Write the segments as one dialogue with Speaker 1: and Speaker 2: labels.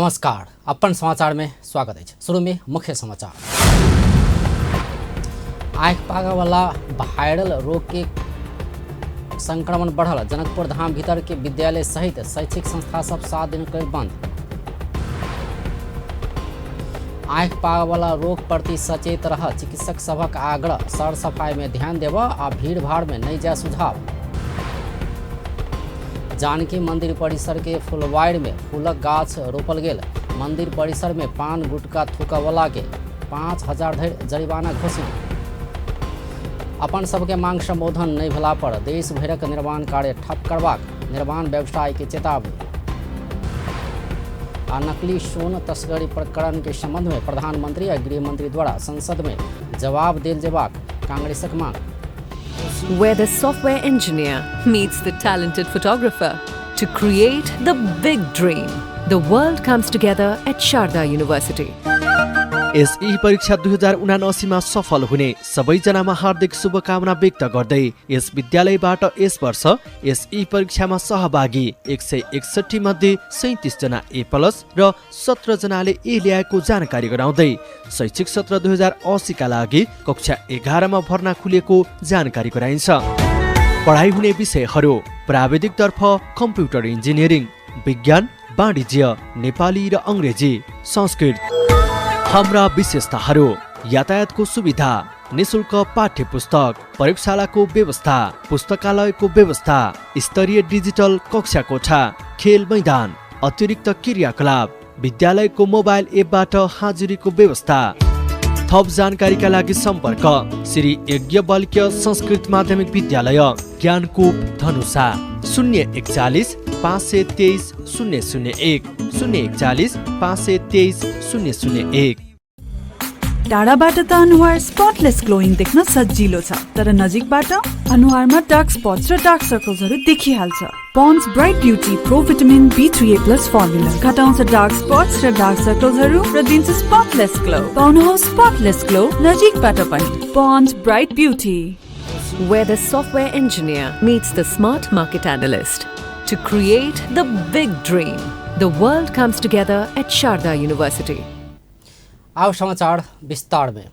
Speaker 1: नमस्कार, अपन समाचार में स्वागत है। शुरू में मुख्य समाचार। आँख पागा वाला वायरल रोग के संक्रमण बढ़ल। जनकपुर धाम भीतर के विद्यालय सहित शैक्षिक संस्था सब 7 दिन के बंद। आँख पागा वाला रोग प्रति सचेत रह चिकित्सक सभक आग्रह। सर सफाई में ध्यान देव आ भीड़ भाड़ में नहीं जाए सुझाव। जानकी मंदिर परिसर के फुलवाड़ में फूलक गाछ रोपल गेल। मंदिर परिसर में पान गुटखा थूकवला के 5000 धरि जरिमाना घोषणा। अपन सबके मांग संबोधन नहीं भेला पर देश भरक निर्माण कार्य ठप करबाक निर्माण व्यवसाय के चेतावनी। आ नकली सोन तस्करी प्रकरण के संबंध में प्रधानमंत्री आ गृह मंत्री द्वारा संसद में जवाब देल जेबाक कांग्रेसक मांग।
Speaker 2: Where the software engineer meets the talented photographer to create the big dream. The world comes together at Sharda University.
Speaker 3: SE परीक्षा 2079 मा सफल हुने सबैजनामा हार्दिक शुभकामना व्यक्त गर्दै यस विद्यालयबाट यस वर्ष एसई परीक्षामा सहभागी 161 मध्ये 37 जना ए प्लस र 17 जनाले ए ल्याएको जानकारी गराउँदै शैक्षिक सत्र 2080 का लागि कक्षा 11 मा भर्ना खुलेको जानकारी गराइन्छ। पढाइ हुने विषयहरू प्राविधिकतर्फ कम्प्युटर इन्जिनियरिङ, विज्ञान, वाणिज्य, नेपाली र अङ्ग्रेजी, संस्कृत। हाम्रा विशेषताहरू यातायातको सुविधा, निशुल्क पाठ्यपुस्तक, प्रयोगशालाको व्यवस्था, पुस्तकालयको व्यवस्था, स्तरीय डिजिटल कक्षा कोठा, खेल मैदान, अतिरिक्त क्रियाकलाप, विद्यालयको मोबाइल एपबाट हाजिरीको व्यवस्था। थप जानकारीका लागि सम्पर्क श्री यज्ञ बल्क्य संस्कृत माध्यमिक विद्यालय, ज्ञानकूप, धनुषा, 041 523 001, 041 523 001।
Speaker 4: टाढाबाट त अनुहार स्पटलेस ग्लोइङ देख्न सजिलो छ, तर नजिकबाट अनुहारमा डार्क स्पट्स र dark सर्कल्सहरू देखिहाल्छ। Pond's Bright Beauty Pro Vitamin B three A plus formula घटाउँछ डार्क स्पट्स र डार्क सर्कल्सहरू र दिन्छ स्पटलेस ग्लो। पाउनुहोस् स्पटलेस ग्लो नजिकबाट पनि। Pond's Bright Beauty.
Speaker 2: Where the software engineer meets the smart market analyst to create the big dream. The world comes together at Sharda University.
Speaker 1: आउ समाचार विस्तार में।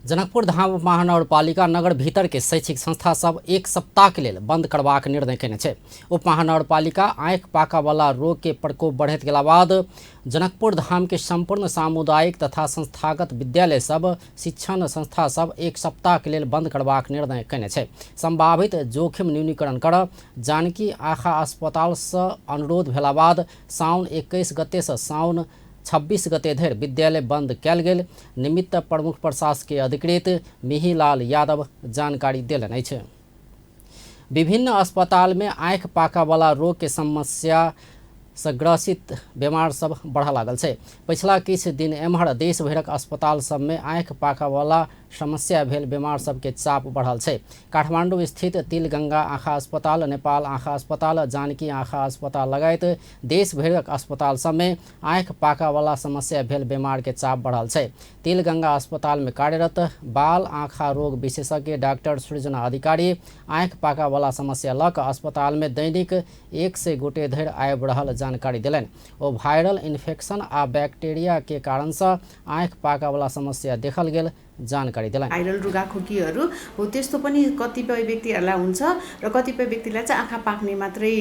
Speaker 1: जनकपुर धाम उपमहानगरपालिका नगर भीतर के शैक्षिक संस्था सब 1 सप्ताह के लेल बंद करबाक निर्णय केने छै। उपमहानगरपालिका आँखि पाकावला रोग के प्रकोप बढ़ैत गेला बाद जनकपुर धाम के संपूर्ण सामुदायिक तथा संस्थागत विद्यालय सब शिक्षण संस्था सब 1 सप्ताह के लेल बंद करबाक निर्णय केने छै। संभावित जोखिम न्यूनीकरण कर जानकी आँखा अस्पताल से अनुरोध भेला बाद साउन 21 गते से साउन 26 गते धरि विद्यालय बंद कयल गेल निमित्त प्रमुख प्रशासकीय अधिकृत मिहिलाल यादव जानकारी देलनि अछि। विभिन्न अस्पताल में आँखि पाकावला रोग के समस्या से ग्रसित बीमार सब बढ़ऽ लागल छै। पछिला किछु दिन एम्हर देश भरिक अस्पताल सब में आँखि पाकावला समस्या भेल बीमार सबके चाप बढ़ल छै। काठमांडू स्थित तिलगंगा आँखा अस्पताल, नेपाल आँखा अस्पताल, जानकी आँखा अस्पताल लगायत देश भरिक अस्पताल सब में आँखि पाकावला समस्या भेल बीमार के चाप बढ़ल छै। तिलगंगा अस्पताल में कार्यरत बाल आँखा रोग विशेषज्ञ डॉक्टर सृजना अधिकारी आँखि पाकावला समस्या लऽ कऽ अस्पताल में दैनिक 100 गोटे धरि आबि रहल जानकारी देलनि। ओ वायरल इन्फेक्शन आ बैक्टीरिया के कारण से आँखि पाकावला समस्या देखल गेल जानकारी देलनि।
Speaker 5: भाइरल रुगाखोकीहरू हो त्यस्तो पनि कतिपय व्यक्तिहरूलाई हुन्छ र कतिपय व्यक्तिलाई चाहिँ आँखा पाक्ने मात्रै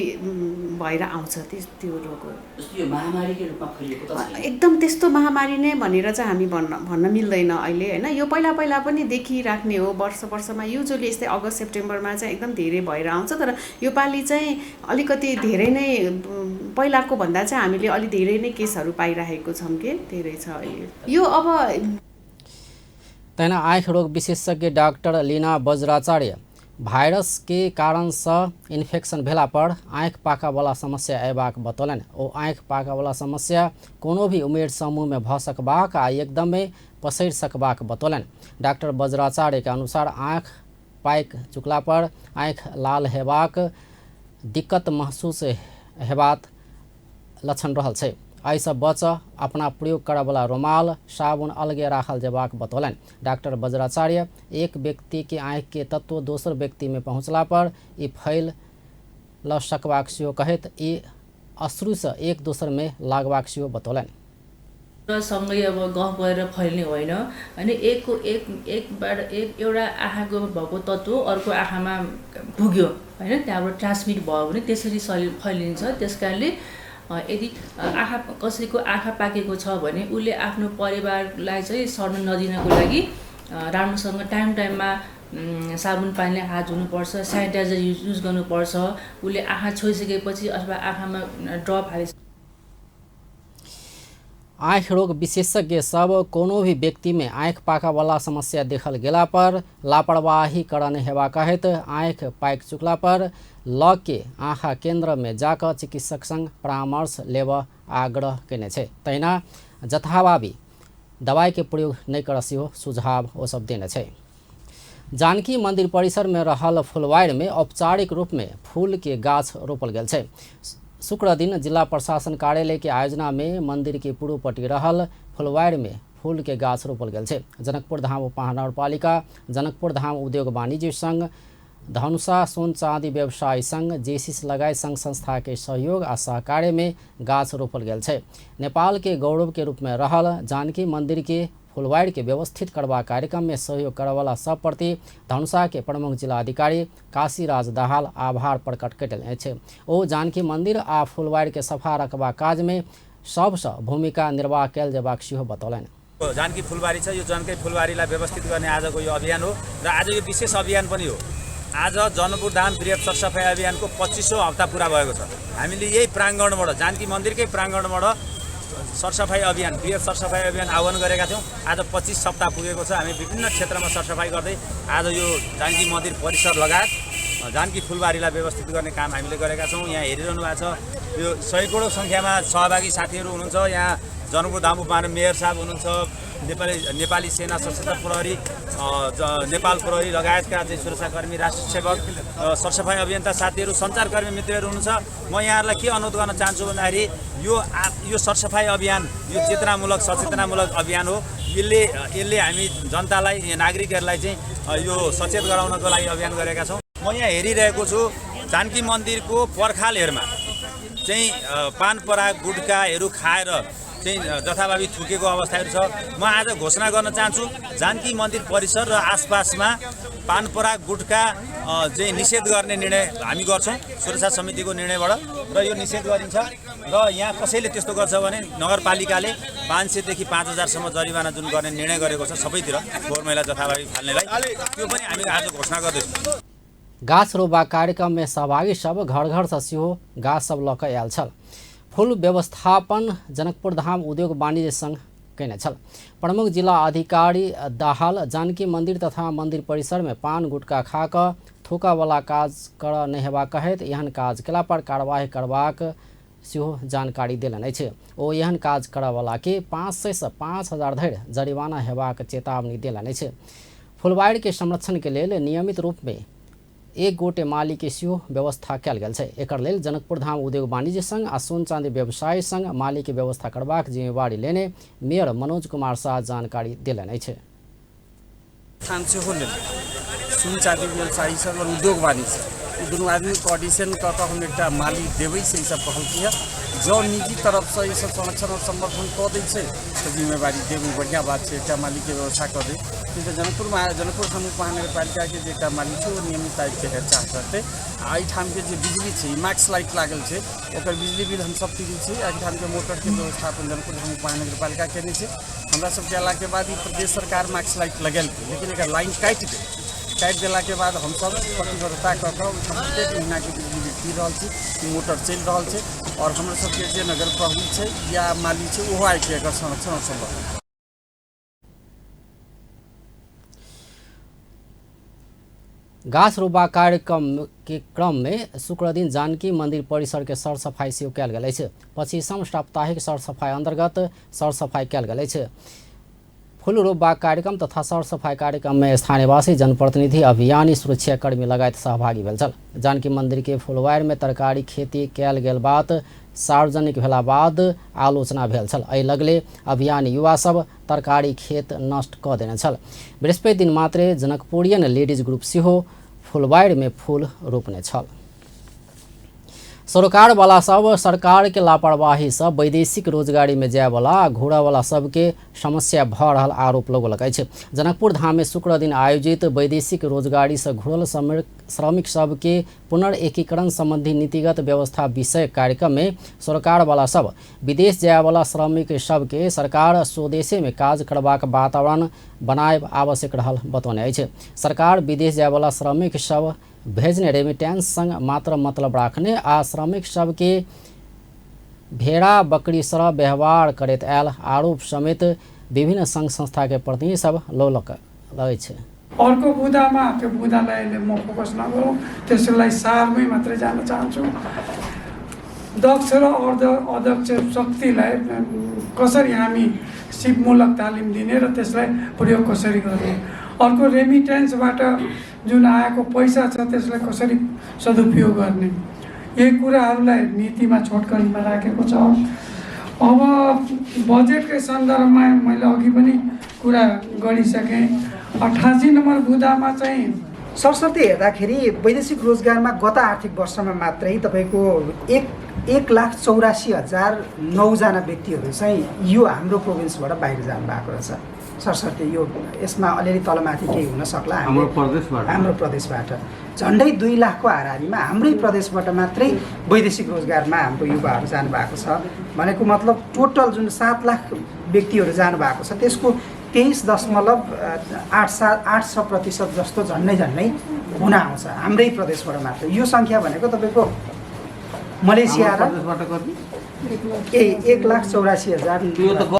Speaker 5: भएर आउँछ त्यो रोग हो।
Speaker 6: यो महामारीको रूपमा फैलिएको त छैन।
Speaker 5: एकदम त्यस्तो महामारी नै भनेर चाहिँ हामी भन्न मिल्दैन अहिले हैन। यो पहिला पहिला पनि देखिराख्ने हो, वर्ष वर्षमा युजुअली यस्तै अगस्त सेप्टेम्बरमा चाहिँ एकदम धेरै भएर आउँछ, तर यो पालि चाहिँ अलिकति धेरै नै पहिलाको भन्दा चाहिँ हामीले अलि धेरै नै केसहरू पाइराखेको छौँ के धेरै छ अहिले यो। अब
Speaker 1: तहिना आँखि रोग विशेषज्ञ डॉक्टर लीना बज्राचार्य वायरस के कारण से इन्फेक्शन भेला पर आँखि पाकावला समस्या अयबाक बतौलनि। ओ आँखि पाकावला समस्या कोनो भी उमेर समूह में भऽ सकबाक आ एकदमे पसरि सकबाक बतौलनि। डॉक्टर बज्राचार्य के अनुसार आँखि पाकि चुकला पर आँखि लाल हेबाक दिक्कत महसूस हेबाक लक्षण रहल छै। एहिसँ बचऽ अपना प्रयोग करऽवला रुमाल साबुन अलगे राखल जेबाक बतौलनि। डॉक्टर बज्राचार्य एक व्यक्ति के आँखि के तत्व दोसर व्यक्ति में पहुँचला पर ई फैल ल सकबाक सेहो कहैत ई अश्रुसँ एक दोसरमे लागबाक सेहो बतौलनि।
Speaker 7: सँगै अब गफ गरेर फैल्ने होइन हैन, एकको एक एकबाट एक एउटा आँखाको भएको तत्त्व अर्को आँखामा पुग्यो हैन, त्यहाँबाट ट्रान्समिट भयो भने त्यसरी फैलिन्छ। त्यसकारणले यदि आँखा कसैको आँखा पाकेको छ भने उसले आफ्नो परिवारलाई चाहिँ सर्न नदिनको लागि राम्रोसँग टाइम टाइममा साबुन पानीले हात धुनुपर्छ, सेनिटाइजर युज गर्नुपर्छ। उसले आँखा छोइसकेपछि अथवा आँखामा ड्रप हाले।
Speaker 1: आँखि रोग विशेषज्ञ सब कोनो भी व्यक्ति में आँखि पाका वाला समस्या देखल गेला पर लापरवाही करने हेबा कहैत आँखि पाकि चुकला पर ल के आँखा केंद्र में जाकर चिकित्सक संग परामर्श लेब आग्रह केने छै। तहिना जथाभावी दवाई के प्रयोग नहि कर सेहो सुझाव ओ सब देने छै। जानकी मंदिर परिसर में रहल फुलवाड़ में औपचारिक रूप में फूल के गाछ रोपल गेल छै। शुक्र दिन जिला प्रशासन कार्यालय के आयोजना में मंदिर के पूर्वपट्टि रहल फुलवाड़ में फूल के गाछ रोपल गेल छै। जनकपुर धाम उपमहानगरपालिका, जनकपुर धाम उद्योग वाणिज्य संघ, धनुषा सोन चाँदी व्यवसायी संघ, जेसिस लगायत संघ संस्था के सहयोग आ सहकार्य में गाछ रोपल गेल छै। नेपाल के गौरव के रूप में रहल जानकी मंदिर के फुलवाड़ के व्यवस्थित करबा कार्यक्रम में सहयोग करवाला सब प्रति धनुषा के प्रमुख जिलाधिकारी काशीराज दाहाल आभार प्रकट कयलनि अछि। ओ जानकी मंदिर आ फुलवाड़ के सफा रखबा काज में सबसँ भूमिका निर्वाह कयल जेबाक सेहो बतौलनि।
Speaker 8: जानकी फुलबारी छ, यो जानकी फुलबारीलाई व्यवस्थित गर्ने आजको यो अभियान हो र आज यो विशेष अभियान पनि हो। आज जनकपुर धाम वृहत सरसफाइ अभियानको 25औं हप्ता पुरा भएको छ। हामीले यही प्राङ्गणबाट, जानकी मन्दिरकै प्राङ्गणबाट सरसफाइ अभियान, वृहत सरसफाइ अभियान आह्वान गरेका थियौँ। आज 25 सप्ताह पुगेको छ। हामी विभिन्न क्षेत्रमा सरसफाइ गर्दै आज यो जानकी मन्दिर परिसर लगायत जानकी फुलबारीलाई व्यवस्थित गर्ने काम हामीले गरेका छौँ। यहाँ हेरिरहनु भएको छ, यो सैकडौँ सङ्ख्यामा सहभागी साथीहरू हुनुहुन्छ। यहाँ जनकपुर धाम उपमहानगर मेयर साहब हुनुहुन्छ, नेपाली सेना, सशस्त्र प्रहरी, नेपाल प्रहरी लगायतका चाहिँ सुरक्षाकर्मी, राष्ट्र सेवक, सरसफाइ अभियन्ता साथीहरू, सञ्चारकर्मी मित्रहरू हुनुहुन्छ। म यहाँहरूलाई के अनुरोध गर्न चाहन्छु भन्दाखेरि यो सरसफाइ अभियान यो चेतनामूलक सचेतनामूलक अभियान हो। यसले हामी जनतालाई, नागरिकहरूलाई चाहिँ यो सचेत गराउनको लागि अभियान गरेका छौँ। म यहाँ हेरिरहेको छु जानकी मन्दिरको पर्खालहरूमा चाहिँ पान पराग गुटखाहरू खाएर चाहिँ जथाभावी थुकेको अवस्थाहरू छ। म आज घोषणा गर्न चाहन्छु, जानकी मन्दिर परिसर र आसपासमा पान पराग गुटखा चाहिँ निषेध गर्ने निर्णय हामी गर्छौँ सुरक्षा समितिको निर्णयबाट, र यो निषेध गरिन्छ। र यहाँ कसैले त्यस्तो गर्छ भने नगरपालिकाले 500 देखि 5000सम्म जरिवाना जुन गर्ने निर्णय गरेको छ सबैतिर फोहोर मैला जथाभावी फाल्नेलाई, त्यो पनि हामी आज घोषणा गर्दैछौँ।
Speaker 1: गाछ रोपबा कार्यक्रम में सहभागी सब घर घर से सेहो गाछ सब लऽ कऽ आयल छल। फूल व्यवस्थापन जनकपुर धाम उद्योग वाणिज्य संघ कयने छल। प्रमुख जिला अधिकारी दाहाल जानकी मंदिर तथा मंदिर परिसर में पान गुटखा खा कऽ थूकऽवला काज करऽ नहि हेबाक कहैत एहन काज केला पर कार्रवाई करबाक सेहो जानकारी देलनि अछि। ओ एहन काज करऽवला के 500 से 5000 धरि जरिवाना हेबाक चेतावनी देलनि अछि। फुलवाड़ के संरक्षण के लेल नियमित रूप में एक गोटे माली के सेहो व्यवस्था कयल गेल छै। एकर लेल जनकपुर धाम उद्योग वाणिज्य संघ आ सोन चाँदी व्यवसायी संघ माली के व्यवस्था करबाक जिम्मेवारी लेने मेयर मनोज कुमार शाह जानकारी देलनि अछि।
Speaker 9: स्थान सेहो लेल सोन चाँदी व्यवसायी सब और उद्योग वाणिज्य ई दुनू आदमी कोऑर्डिनेशन कऽ कऽ हम एकटा माली देबै से ई सब कहलकै हँ। जँ निजी तरफसँ ई सब संरक्षण और संवर्धन कऽ दै छै तऽ जिम्मेवारी देबै, बढ़िआँ बात छै, एकटा मालीके व्यवस्था कऽ दै। तऽ जनकपुर धाम उपमहानगरपालिकाके जे एकटा माली छै ओ नियमित आबिके हेरचाह करतै। आ एहिठामके जे बिजली छै, मैक्स लाइट लागल छै, ओकर बिजली बिल हमसब तिरै छी। एहिठामके मोटरके व्यवस्थापन जनकपुर धाम उपमहानगरपालिका केने छै। हमरा सबके अयलाके बाद ई प्रदेश सरकार मैक्स लाइट लगेलकै, लेकिन एकर लाइन काटि देलकै। काटि देलाके बाद हमसब प्रतिबद्धता कऽ कऽ ओहिठाम प्रत्येक महीनाके बिजली बिल ती रहल छी, मोटर चलि रहल छै और हमर सबके जे नगर प्रहरी छै या माली छै ओहो आबिके एकर संरक्षण और संवर्धन।
Speaker 1: गाछ रोपबा कार्यक्रम के क्रम में शुक्रदिन जानकी मंदिर परिसर के सरसफाई सेहो कयल गेल अछि। 25म साप्ताहिक सरसफाई अंतर्गत सरसफाई कयल गेल अछि। फूल रोपबा कार्यक्रम तथा सरसफाई कार्यक्रम में स्थानीयवासी, जनप्रतिनिधि, अभियानी, सुरक्षाकर्मी लगायत सहभागी भेल छल। जानकी मंदिर के फुलवाड़ में तरकारी खेती कयल गेल बात सार्वजनिक भेला बाद आलोचना भेल छल। एहि लगले अभियानी युवा सब तरकारी खेत नष्ट कऽ देने छल। बृहस्पति दिन मात्रे जनकपुरियन लेडीज ग्रुप सेहो फुलवाड़ में फूल रोपने छल। सरोकार वाला सब सरकार के लापरवाही से वैदेशिक रोजगारी में जाय वाला आ घोड़ा वाला सबके समस्या भ रहल आरोप लगौलक अछि। जनकपुर धाम में शुक्र दिन आयोजित वैदेशिक रोजगारी से घुरल श्रमिक सबके पुनर्एकीकरण संबंधी नीतिगत व्यवस्था विषय कार्यक्रम में सरकार वाला सब विदेश जाय वाला श्रमिक सबके सरकार स्वदेशे में काज करबाक वातावरण बनायब आवश्यक रहल बतौने अछि। सरकार विदेश जाय वाला श्रमिक सब भेजने रेमिटेंस संग मात्र मतलब राखने आ श्रमिक सबके भेड़ा बकरी सर व्यवहार करैत आयल आरोप समेत विभिन्न संघ संस्था के प्रतिनिधि सब लौलक अछि।
Speaker 10: अर्को बुँदामा त्यो बुँदालाई अहिले म फोकस नगरौँ, त्यसलाई सारमै मात्रै जान चाहन्छु। दक्ष र अर्ध अदक्ष शक्तिलाई कसरी हामी सिपमूलक तालिम दिने र त्यसलाई प्रयोग कसरी गर्ने, अर्को रेमिटेन्सबाट जुन आएको पैसा छ त्यसलाई कसरी सदुपयोग गर्ने, यही कुराहरूलाई नीतिमा छोटकरीमा राखेको छ। अब बजेटकै सन्दर्भमा मैले अघि पनि कुरा गरिसकेँ। 88 नम्बर बुँदामा चाहिँ
Speaker 11: सरस्वती हेर्दाखेरि वैदेशिक रोजगारमा गत आर्थिक वर्षमा मात्रै तपाईँको 1,84,009 जना व्यक्तिहरू चाहिँ यो हाम्रो प्रोभिन्सबाट बाहिर जानुभएको रहेछ। सरस्वती यो यसमा अलिअलि तलमाथि केही हुन सक्ला। हाम्रो प्रदेशबाट झन्डै 2 लाखको हाराहारीमा हाम्रै प्रदेशबाट मात्रै वैदेशिक रोजगारमा हाम्रो युवाहरू जानुभएको छ। भनेको मतलब टोटल जुन 7 लाख व्यक्तिहरू जानुभएको छ त्यसको 23.86% जस्तो झन्डै झन्डै हुन आउँछ हाम्रै प्रदेशबाट मात्र। यो सङ्ख्या भनेको तपाईँको मलेसिया र 1,84,000।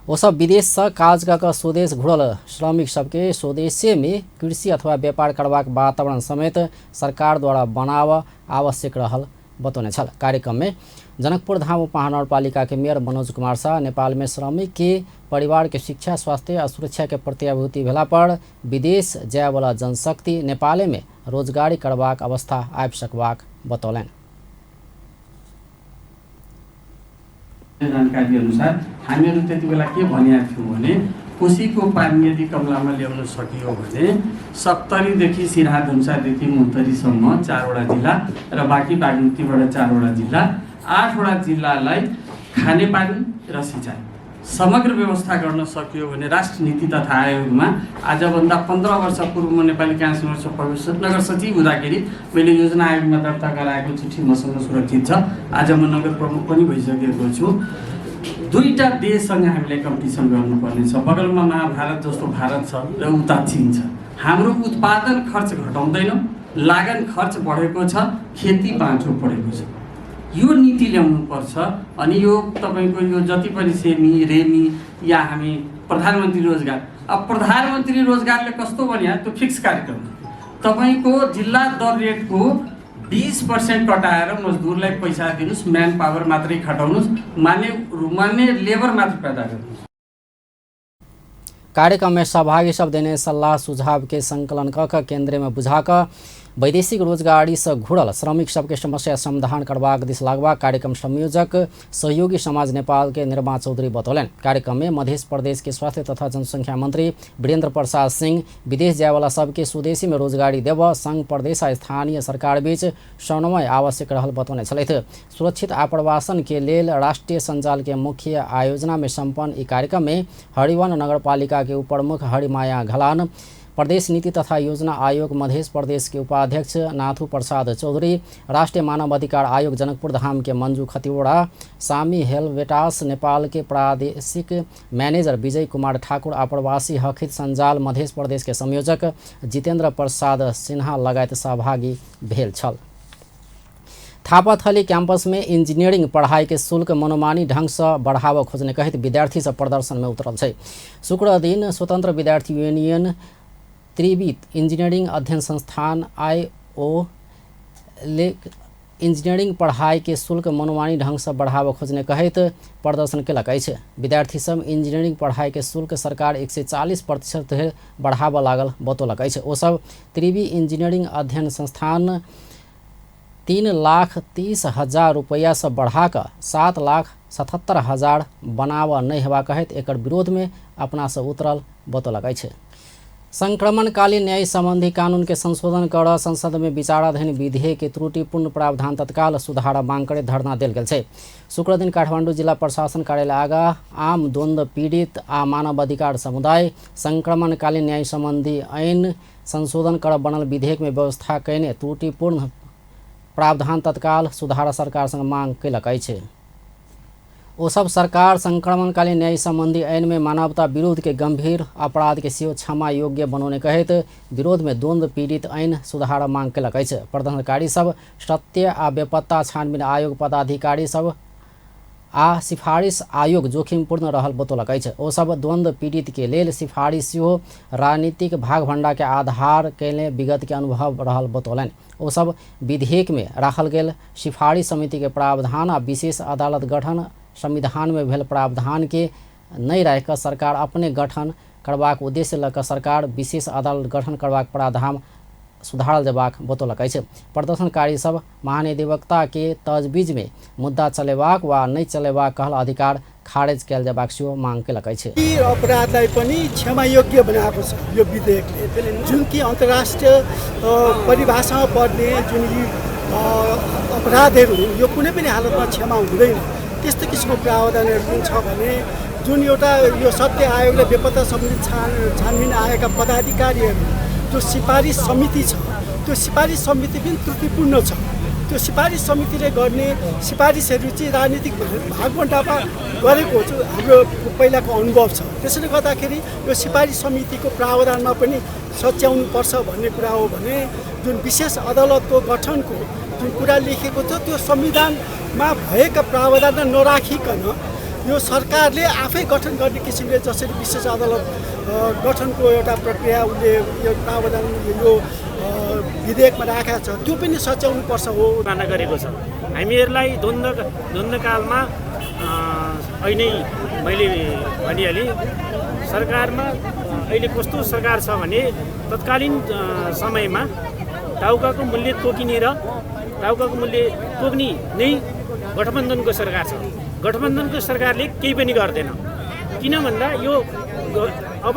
Speaker 1: ओ सब विदेश से काज कऽ स्वदेश घुरल श्रमिक सबके स्वदेशे में कृषि अथवा व्यापार करबाक वातावरण समेत सरकार द्वारा बनाव आवश्यक रहल बतौने छल। कार्यक्रम में जनकपुर धाम उपमहानगरपालिका के मेयर मनोज कुमार शाह नेपाल में श्रमिक के परिवार के शिक्षा, स्वास्थ्य आ सुरक्षा के प्रत्याभूति भेला पर विदेश जायवला जनशक्ति नेपाले में रोजगारी करबाक अवस्था आबि सकबाक बतौलनि।
Speaker 9: जानकारी अनुसार हामीहरू त्यति बेला के भनेका थियौँ भने कोशीको पानी यदि कमलामा ल्याउन सकियो भने सप्तरीदेखि सिराहा धनुषादेखि मुन्तरीसम्म 4 वटा जिल्ला र बाँकी बागमतीबाट 4 वटा जिल्ला, 8 वटा जिल्लालाई खानेपानी र सिँचाइ समग्र व्यवस्था गर्न सकियो भने राष्ट्र नीति तथा आयोगमा आजभन्दा 15 वर्ष पूर्व म नेपाली काङ्ग्रेस नगर सचिव हुँदाखेरि मैले योजना आयोगमा दर्ता गराएको चिठी मसँग सुरक्षित छ। आज म नगर प्रमुख पनि भइसकेको छु। दुईटा देशसँग हामीले कम्पिटिसन गर्नुपर्नेछ। बगलमा महाभारत जस्तो भारत छ र उता चीन छ। हाम्रो उत्पादन खर्च घटाउँदैनौँ, लागन खर्च बढेको छ, खेती बाँझो परेको छ। यो नीति ल्याउनुपर्छ। अनि यो तपाईँको यो जति पनि सेमी रेमी या हामी प्रधानमन्त्री रोजगार, अब प्रधानमन्त्री रोजगारले कस्तो भन्यो त्यो फिक्स कार्यक्रम तपाईँको जिल्ला दर रेटको 20% कटाएर मजदुरलाई पैसा दिनुहोस्, म्यान पावर मात्रै खटाउनुहोस्, मान्य लेबर मात्र पैदा गर्नुहोस्।
Speaker 1: कार्यक्रम में सहभागी सब देने सल्लाह सुझाव के संकलन क केंद्र में बुझा क वैदेशिक रोजगारी से घुरल श्रमिक सबके समस्या समाधान करबाक दिस लागबाक कार्यक्रम संयोजक सहयोगी समाज नेपाल के निर्मा चौधरी बतौलनि। कार्यक्रम में मध्य प्रदेश के स्वास्थ्य तथा जनसंख्या मंत्री वीरेंद्र प्रसाद सिंह विदेश जायवाला सबके स्वदेशी में रोजगारी देव संघ प्रदेश आ स्थानीय सरकार बीच समन्वय आवश्यक रहल बतौने छलथि। सुरक्षित आप्रवासन के लेल राष्ट्रीय सञ्जाल के मुख्य आयोजना में सम्पन्न ई कार्यक्रम में हरिवन नगरपालिका के उपप्रमुख हरिमाया घलान, प्रदेश नीति तथा योजना आयोग मध्य प्रदेश के उपाध्यक्ष नाथू प्रसाद चौधरी, राष्ट्रीय मानव अधिकार आयोग जनकपुर धाम के मंजू खतिवड़ा, सामी हेलवेटास नेपाल के प्रादेशिक मैनेजर विजय कुमार ठाकुर, आप्रवासी हकहित सञ्जाल मध्य प्रदेश के संयोजक जितेन्द्र प्रसाद सिन्हा लगायत सहभागी भेल छल। थापाथली कैंपस में इंजीनियरिंग पढ़ाई के शुल्क मनोमानी ढंग से बढ़ावा खोजने कहित विद्यार्थी सब प्रदर्शन में उतरल छै। शुक्र दिन स्वतंत्र विद्यार्थी यूनियन त्रिवित इंजीनियरिंग अध्ययन संस्थान आईओ ले इंजीनियरिंग पढ़ाई के शुल्क मनोमानी ढंग से बढ़ावा खोजने कहित प्रदर्शन केलक अछि। विद्यार्थी सब इंजीनियरिंग पढ़ाई के शुल्क सरकार 140% धरि बढ़ावा लागल बतौलक अछि। ओ सब त्रिवी इंजीनियरिंग अध्ययन संस्थान 3,30,000 रुपैया से बढ़ाकर 7,77,000 बनाव नहीं हेबा कहैत एकर विरोध में अपना से उतरल बतौलक अछि। संक्रमणकालीन न्याय संबंधी कानून के संशोधन कर संसद में विचाराधीन विधेयक के त्रुटिपूर्ण प्रावधान तत्काल सुधार मांग करे धरना देल गेल छै। शुक्रदिन काठमाडौँ जिला प्रशासन कार्यालय आगा आम द्वन्द्व पीड़ित आ मानवाधिकार समुदाय संक्रमणकालीन न्याय संबंधी ऐन संशोधन कर बनल विधेयक में व्यवस्था कयने त्रुटिपूर्ण प्रावधान तत्काल सुधार सरकार संग मांग कयलक अछि। ओ सब सरकार संक्रमणकालीन न्याय संबंधी ऐन में मानवता विरुद्ध के गंभीर अपराध के सेहो क्षमा योग्य बनौने कहैत विरोध में द्वन्द्व पीड़ित ऐन सुधार मांग कयलक अछि। प्रदर्शनकारी सब सत्य आ बेपत्ता छानबीन आयोग पदाधिकारी सब आ सिफारिश आयोग जोखिमपूर्ण रहल बतौलक अछि। ओ सब द्वन्द्व पीड़ित के लेल सिफारिश सेहो राजनीतिक भागभंडा के आधार कयने विगत के अनुभव रहल बतौलनि। ओ सब विधेयक में राखल गेल सिफारिश समिति के प्रावधान आ विशेष अदालत गठन संविधान में भेल प्रावधान के नहि राखि कऽ सरकार अपने गठन करबाक उद्देश्य लऽ कऽ सरकार विशेष अदालत गठन करबाक प्रावधान सुधारल जेबाक बतौलक अछि। प्रदर्शनकारी सब महाधिवक्ता के तजवीज में मुद्दा चलेबाक वा नहि चलेबाक कहल अधिकार खारेज कयल जेबाक सेहो मांग कयलक अछि।
Speaker 12: अपराधलाई पनि क्षमायोग्य बनाएको छ यो विधेयकले, जुन कि अन्तर्राष्ट्रिय परिभाषामा पर्ने जुन यी अपराधहरू हुन् यो कुनै पनि हालतमा क्षमा हुँदैन, त्यस्तो किसिमको प्रावधानहरू पनि छ भने जुन एउटा यो सत्य आयोगले बेपत्ता सम्बन्धी छानबिन आयोगका पदाधिकारीहरू जो सिफारिस समिति छ त्यो सिफारिस समिति पनि त्रुटिपूर्ण छ। त्यो सिफारिस समितिले गर्ने सिफारिसहरू चाहिँ राजनीतिक भागबन्डामा गरेको हाम्रो पहिलाको अनुभव छ। त्यसैले गर्दाखेरि यो सिफारिस समितिको प्रावधानमा पनि सच्याउनुपर्छ भन्ने कुरा हो भने जुन विशेष अदालतको गठनको जुन कुरा लेखेको छ त्यो संविधानमा भएका प्रावधान नराखिकन यो सरकारले आफै गठन गर्ने किसिमले जसरी विशेष अदालत गठनको एउटा प्रक्रिया उसले यो प्रावधान यो विधेयकमा राखेको छ त्यो पनि सच्याउनुपर्छ हो
Speaker 13: माना गरेको छ। हामीहरूलाई द्वन्द्वकालमा अहिले मैले भनिहालेँ, सरकारमा अहिले कस्तो सरकार छ भने तत्कालीन समयमा टाउकाको मूल्य तोकिने र टाउकाको मूल्य तोक्ने नै गठबन्धनको सरकार छ। गठबन्धनको सरकारले केही पनि गर्दैन, किन भन्दा यो अब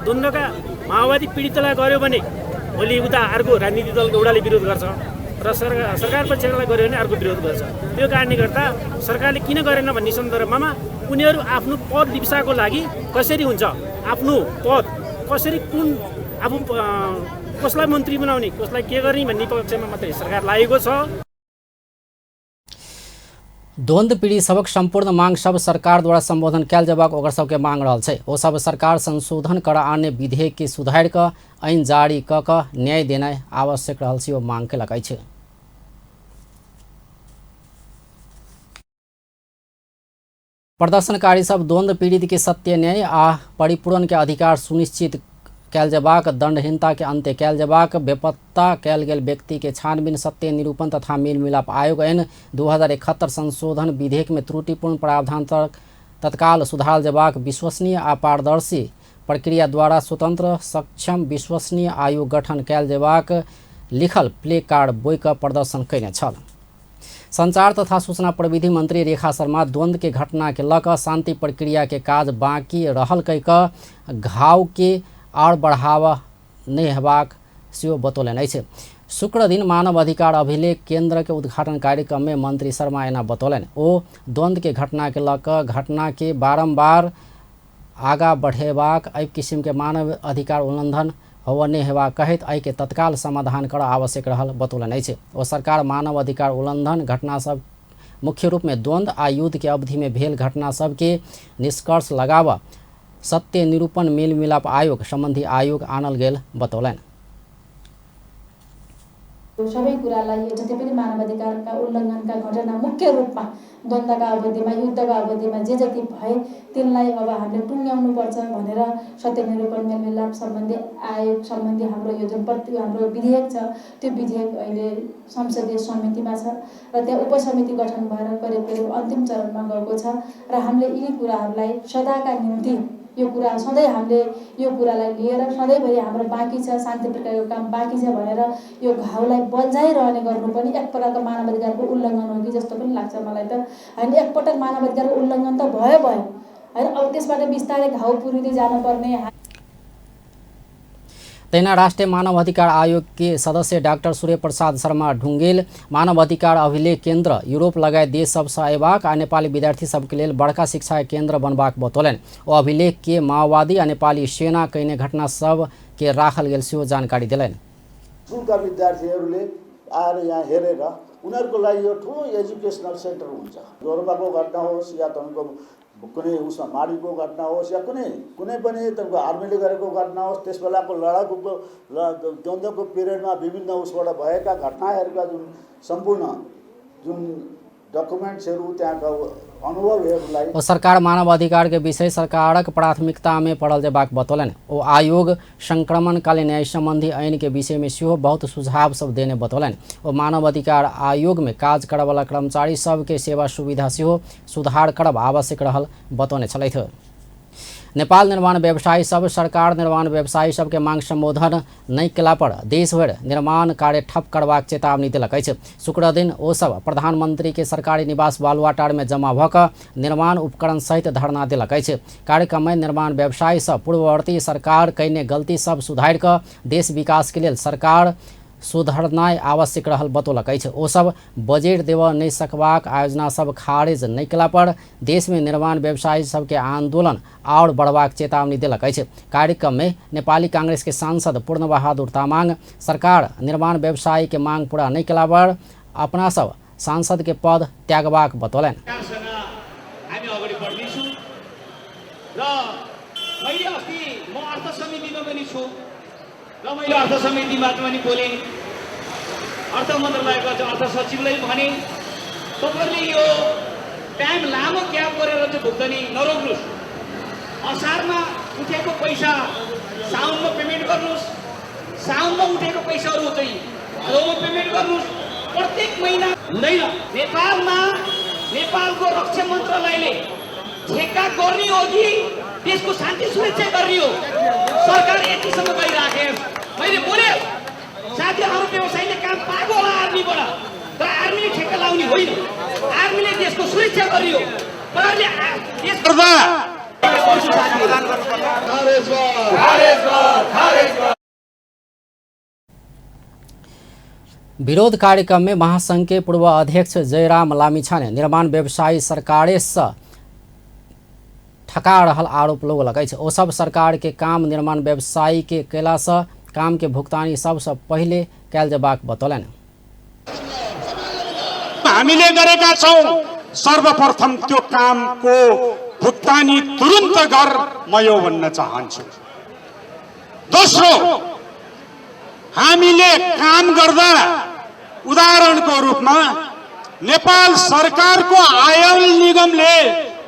Speaker 13: द्वन्द्वका माओवादी पीडितलाई गर्यो भने भोलि उता अर्को राजनीतिक दलको एउटाले विरोध गर्छ र सरकार पक्षलाई गर्यो भने अर्को विरोध गर्छ। त्यो कारणले गर्दा सरकारले किन गरेन भन्ने सन्दर्भमा उनीहरू आफ्नो पद लिप्साको लागि कसरी हुन्छ, आफ्नो पद कसरी कुन आफू कसलाई मन्त्री बनाउने कसलाई के गर्ने भन्ने पक्षमा मात्रै सरकार लागेको छ।
Speaker 1: द्वन्द्व पीड़ित सबक सम्पूर्ण मांग सब सरकार द्वारा संबोधन कयल जेबाक ओकर सबके मांग रहल छै। ओ सब सरकार संशोधन कर आने विधेयक के सुधारि कऽ ऐन जारी कऽ कऽ न्याय देनाइ आवश्यक रहल छै ओ मांग कयलक अछि। प्रदर्शनकारी सब द्वन्द्व पीड़ित के सत्य न्याय आ परिपूरण के अधिकार सुनिश्चित कयल जेबाक, दंडहीनता के अंत्य कयल जेबाक, बेपत्ता कयल गेल व्यक्ति के छानबीन सत्य निरूपण तथा मेलमिलाप आयोग ऐन 2071 संशोधन विधेयक में त्रुटिपूर्ण प्रावधान तत्काल सुधारल जेबाक, विश्वसनीय आ पारदर्शी प्रक्रिया द्वारा स्वतंत्र सक्षम विश्वसनीय आयोग गठन कयल जेबाक लिखल प्ले कार्ड बोइ कऽ प्रदर्शन कयने छल। संचार तथा सूचना प्रविधि मंत्री रेखा शर्मा द्वंद्व के घटना के लऽ कऽ शांति प्रक्रिया के काज बाँकी रहल कहि कऽ घाव के और बढ़ावा नहि हेबाक सेहो बतौलनि अछि। शुक्र दिन मानव अधिकार अभिलेख केंद्र के उद्घाटन कार्यक्रम में मंत्री शर्मा एना बतौलनि। ओ द्वंद्व के घटना के लऽ कऽ घटना के बारम्बार आगा बढ़ेबाक एहि किसिम के मानव अधिकार उल्लंघन होबऽ नहि हेबाक कहैत एहिके तत्काल समाधान करऽ आवश्यक रहल बतौलनि अछि। ओ सरकार मानव अधिकार उल्लंघन घटना सब मुख्य रूप में द्वंद्व आ युद्ध के अवधि में भेल घटना सबके निष्कर्ष लगाबऽ सत्य निरूपण मेल मिलाप आयोग सम्बन्धी आयोग आनल गेल बतौलनि।
Speaker 14: सबै कुरालाई यो जति पनि मानवाधिकारका उल्लङ्घनका घटना मुख्य रूपमा द्वन्द्वका अवधिमा युद्धका अवधिमा जे जति भए तिनलाई अब हामीले टुङ्ग्याउनुपर्छ भनेर सत्य निरूपण मेलमिलाप सम्बन्धी आयोग सम्बन्धी हाम्रो यो जुन हाम्रो विधेयक छ त्यो विधेयक अहिले संसदीय समितिमा छ र त्यहाँ उपसमिति गठन भएर करिब करिब अन्तिम चरणमा गएको छ र हामीले यी कुराहरूलाई सदाका निम्ति यो कुरा सधैँ हामीले यो कुरालाई लिएर सधैँभरि हाम्रो बाँकी छ, शान्ति प्रक्रियाको काम बाँकी छ भनेर यो घाउलाई बल्झाइरहने गर्नु पनि एक प्रकारको मानवाधिकारको उल्लङ्घन हो कि जस्तो पनि लाग्छ मलाई त। होइन, एकपटक मानवाधिकारको उल्लङ्घन त भयो भयो होइन, अब त्यसबाट बिस्तारै घाउ पुरिँदै जानुपर्ने।
Speaker 1: तहिना राष्ट्रिय मानव अधिकार आयोग के सदस्य डाक्टर सूर्य प्रसाद शर्मा ढुंगेल मानव अधिकार अभिलेख केन्द्र यूरोप लगायत देश सबसँ अयबाक आ नेपाली विद्यार्थी सबके लेल बड़का शिक्षा केन्द्र बनबाक बतौलनि। ओ अभिलेख के माओवादी आ नेपाली सेना कयने घटना सब के राखल गेल सेहो जानकारी देलनि।
Speaker 15: स्कुलका विद्यार्थीहरूले आएर यहाँ हेरेर उनीहरूको लागि यो ठुलो एजुकेसनल सेन्टर हुन्छ। गोर्खाको घटना होस् या तपाईँको कुनै उसमा माडीको घटना होस् या कुनै कुनै पनि तपाईँको आर्मीले गरेको घटना होस्, त्यस बेलाको लडाकुको द्वन्द्वको पिरियडमा विभिन्न उसबाट भएका घटनाहरूका जुन सम्पूर्ण जुन डकुमेन्ट्सहरू त्यहाँका अनुभवहरूलाई
Speaker 1: ओ सरकार मानव अधिकार के विषय सरकारक प्राथमिकता में पड़ल जेबाक बतौलनि। ओ आयोग संक्रमणकालीन न्याय संबंधी ऐन के विषय में सेहो बहुत सुझाव सब देने बतौलनि। ओ मानव अधिकार आयोग में काज करऽवला कर्मचारी सबके सेवा सुविधा सेहो सुधार करब आवश्यक रहल बतौने छलथि। नेपाल निर्माण व्यवसायी सब सरकार निर्माण व्यवसायी सबके मांग संबोधन नहि केला पर देशभरि निर्माण कार्य ठप करबाक चेतावनी देलक अछि। शुक्रदिन ओ सब प्रधानमंत्री के सरकारी निवास बालुवाटार में जमा भऽ कऽ निर्माण उपकरण सहित धरना देलक अछि। कार्यक्रम में निर्माण व्यवसायी सब पूर्ववर्ती सरकार कयने गलती सब सुधारि कऽ देश विकास के लेल सरकार सुधरनाइ आवश्यक रहल बतौलक अछि। ओ सब बजट देबऽ नहि सकबाक आयोजना सब खारिज नहि केला पर देश में निर्माण व्यवसायी सबके आंदोलन और बढ़बाक चेतावनी देलक अछि। कार्यक्रम में नेपाली कांग्रेस के सांसद पूर्ण बहादुर तामाङ सरकार निर्माण व्यवसायी के मांग पूरा नहि केला पर अपना सब सांसद के पद त्यागबाक बतौलनि।
Speaker 16: र मैले अर्थ समितिमा पनि बोलेँ, अर्थ मन्त्रालयको अर्थ सचिवलाई भने तपाईँहरूले यो टाइम लामो ग्याप गरेर चाहिँ भुक्तानी नरोक्नुहोस्, असारमा उठेको पैसा साउनमा पेमेन्ट गर्नुहोस्, साउनमा उठेको पैसाहरू चाहिँ भदौमा पेमेन्ट गर्नुहोस्, प्रत्येक महिना हुँदैन। नेपालमा नेपालको रक्षा मन्त्रालयले ठेक्का गर्ने हो कि देशको शान्ति सुरक्षा गर्ने हो? सरकार यतिसम्म गइराखे। मैले बोले साथीहरू व्यवसायीले काम पाएको होला आर्मीबाट, तर आर्मीले ठेक्का लाउने होइन, आर्मीले देशको सुरक्षा गर्ने हो।
Speaker 1: विरोध कार्यक्रम में महासंघ के पूर्व अध्यक्ष जयराम लामिछाने निर्माण व्यवसायी सरकारे से ठका रहल आरोप लगौलक अछि। ओ सब सरकार के काम निर्माण व्यवसायी के केला से काम के भुगतानी सबसे पहिले कैल जेबाक बतौलनि।
Speaker 17: हामीले गरेका छौं, सर्वप्रथम त्यो कामको भुक्तानी तुरुन्त गर, म यो भन्न चाहन्छु। दोस्रो, हामीले काम गर्दा उदाहरणको रूपमा नेपाल सरकारको आयल निगमले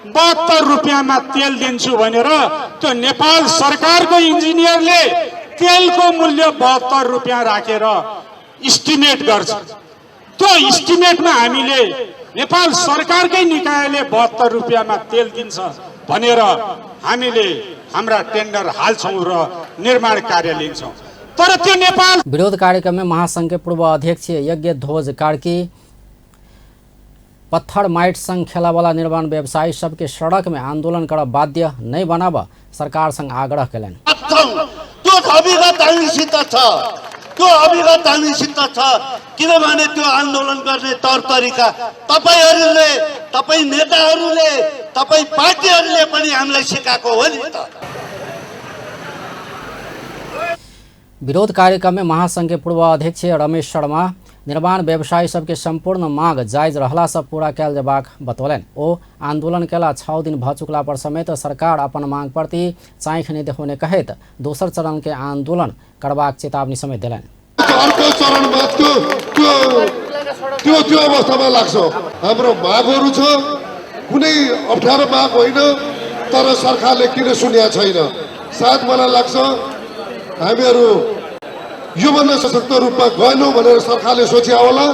Speaker 17: 72 रुपियाँमा तेल दिन्छु भनेर त्यो नेपाल सरकारको इन्जिनियरले तेलको मूल्य 72 रुपियाँ राखेर इस्टिमेट गर्छ। त्यो इस्टिमेटमा हामीले नेपाल सरकारकै निकायले 72 रुपियाँमा तेल दिन्छ भनेर हामीले हाम्रा टेन्डर हाल्छौँ र निर्माण कार्य लिन्छौँ। तर त्यो नेपाल
Speaker 1: विरोध कार्यक्रम में महासंघ के पूर्व अध्यक्ष यज्ञ ध्वज कार्की पत्थर माइट संग खेलावाला निर्माण व्यवसायी सबके सड़क में आंदोलन कर बाध्य नहीं बनाब सरकार संग आग्रह कयलनि।
Speaker 18: त्यो अभिगत हामीसित छ, त्यो अभिगत हामीसित छ, किनभने त्यो आन्दोलन गर्ने तौर तरिका तपाईहरूले, तपाई नेताहरूले, तपाई पार्टीहरूले पनि हामीलाई सिकाएको हो नि त।
Speaker 1: विरोध कार्यक्रम में महासंघ के पूर्व अध्यक्ष रमेश शर्मा निर्माण व्यवसायी सबके संपूर्ण मांग जायज रहला से पूरा कैल जेबाक बतौलनि। ओ आंदोलन केला 6 दिन भ चुकला पर समेत सरकार अपन मांग प्रति चाँख नहि देखौने कहैत दोसर चरण के आंदोलन करबाक चेतावनी समेत देलनि।
Speaker 19: अर्को चरणमा त्यो त्यो त्यो अवस्थामा लाग्छ। हाम्रो मागहरू छ, कुनै अप्ठ्यारो माग होइन, तर सरकारले किन सुनेको छैन। सायद मलाई लाग्छ हामीहरू योभन्दा सशक्त रूपमा गएनौँ भनेर सरकारले सोचे होला।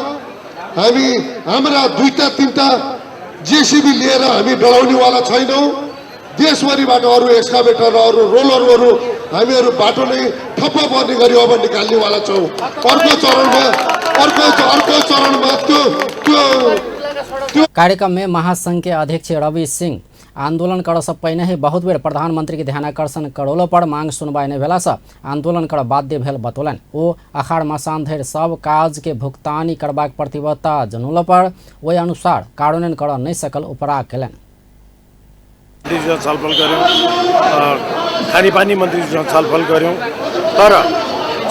Speaker 19: हामी हाम्रा 2 3 जेसीबी लिएर हामी डराउनेवाला छैनौँ। देशभरिबाट अरू एक्सकाभेटर र अरू रोलरहरू हामीहरू बाटो नै ठप्प पर्ने गरी अब निकाल्नेवाला छौँ। अर्को चरणमा अर्को अर्को चरणमा त्यो त्यो
Speaker 1: कार्यक्रम में महासंघ के अध्यक्ष रवि सिंह आंदोलन करऽ से पहिने ही बहुत बेर प्रधानमंत्री के ध्यानाकर्षण करौलो पर मांग सुनवाई नहि भेला से आंदोलन कर बाध्य भेल बतौलनि। ओ अखाड़ मासान धरि सब काज के भुगतानी करबाक प्रतिबद्धता जनौलो पर ओहि अनुसार कार्यान्वयन करऽ नहि सकल उपराग केलनि।
Speaker 20: मन्त्रीसँग छलफल गऱ्यौँ, खानेपानी मन्त्रीसँग छलफल गऱ्यौँ, तर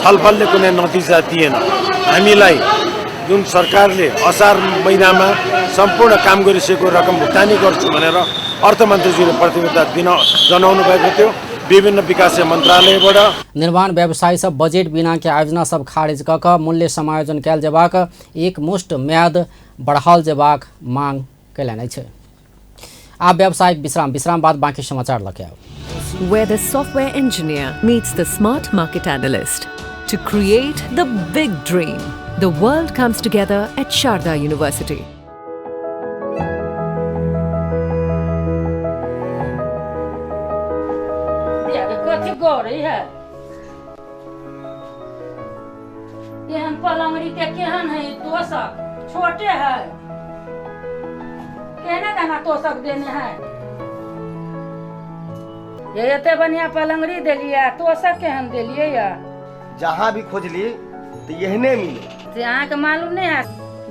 Speaker 20: छलफलले कुनै नतिजा दिएन। हामीलाई जुन सरकारले असार महिनामा सम्पूर्ण काम गरिसकेको रकम भुक्तानी गर्छु भनेर अर्थमन्त्रीज्यूले प्रतिबद्धता दिन जनाउनु भएको थियो विभिन्न विकास मन्त्रालयबाट।
Speaker 1: निर्माण व्यवसायी सब बजेट बिना के आयोजना सब खारिज क क मूल्य समायोजन कयल जेबाक एक मुश्त म्याद बढ़ाओल जेबाक मांग कयलनि अछि। आब व्यावसायिक विश्राम, विश्राम बाद बाकी समाचार लके आउ।
Speaker 2: Where the software engineer meets the smart market analyst to create the big dream. The world comes together at Sharda University.
Speaker 21: कथी गौरी है केहन पलंगड़ी के केहन है तोशक छोटे है केहने दाना तोशक देने है। ये एते बढ़िया पलंगड़ी देलिए तोशक केहन देलिए या
Speaker 22: जहाँ भी खोजली तो यहने मिले।
Speaker 21: से अहाँ के मालूम नहीं है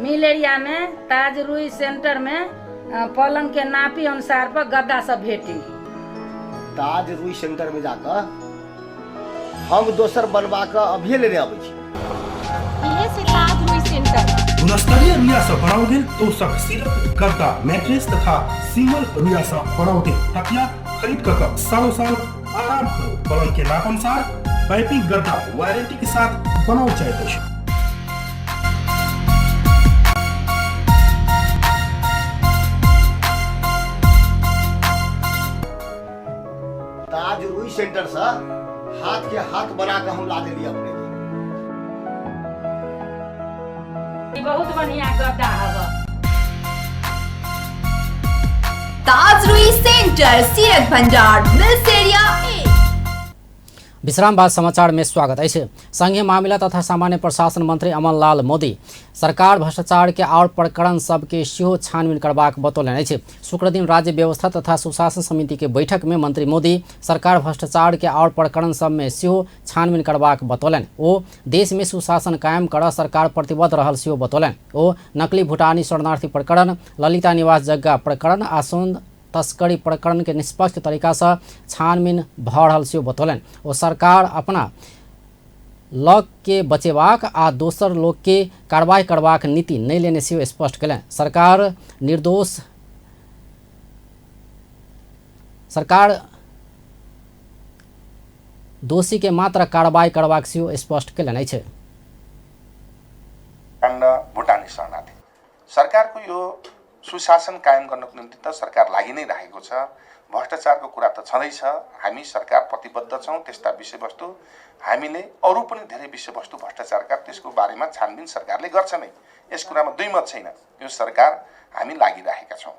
Speaker 21: मिल एरिया में ताज रुई सेंटर में पलंग के नापी अनुसार पर गद्दा सब भेटी।
Speaker 22: ताज रुई सेंटर में जाकर हम दोसर बनवा के अभी लेने आबै छी।
Speaker 23: ताज रुई सेंटर
Speaker 24: गुणस्तरीय रुइया से बनाओल गेल तोशक, सिरक, गद्दा, मैट्रेस तथा सिंगल रुइया से बनाओल गेल तकिया खरीद कर सालों साल आराम करू। पलंग के नाप अनुसार पाइपिंग गद्दा वारंटी के साथ बनाओल जाइत अछि।
Speaker 22: ताज रुई सेंटर से हाथ के हाथ बना के हम ला देली अपने के।
Speaker 21: बहुत बढ़िया गद्दा हवा।
Speaker 23: ताज रुई सेंटर, सीरक भंडार, मिल्स एरिया।
Speaker 1: विश्राम बाद समाचार में स्वागत अछि। संघीय मामिला तथा सामान्य प्रशासन मंत्री अमनलाल मोदी सरकार भ्रष्टाचार के और प्रकरण सबके सेहो छानबीन करबाक बतौलनि अछि। शुक्रदिन राज्य व्यवस्था तथा सुशासन समिति के बैठक में मंत्री मोदी सरकार भ्रष्टाचार के और प्रकरण सब में सेहो छानबीन करबाक बतौलनि। ओ देश में सुशासन कायम कर सरकार प्रतिबद्ध रहल सेहो बतौलनि। ओ नकली भूटानी शरणार्थी प्रकरण, ललिता निवास जग्गा प्रकरण आ सोन तस्करी प्रकरण के निष्पक्ष तरीका से छानबीन भऽ रहल सेहो बतौलनि। ओ सरकार अपना लोक के बचेबाक आ दोसर लोक के कार्रवाई करबाक नीति नहि लेने सेहो स्पष्ट कयलनि। सरकार दोषी के मात्र कार्रवाई करबाक सेहो स्पष्ट कयलनि अछि।
Speaker 25: भुटानी शरणार्थी सरकारको यो सुशासन कायम गर्नको निम्ति त सरकार लागि नै राखेको छ। भ्रष्टाचारको कुरा त छँदैछ, हामी सरकार प्रतिबद्ध छौँ। त्यस्ता विषयवस्तु हामीले अरू पनि धेरै विषयवस्तु भ्रष्टाचारका त्यसको बारेमा छानबिन सरकारले गर्छ नै, यस कुरामा दुई मत छैन। यो सरकार हामी लागिराखेका छौँ।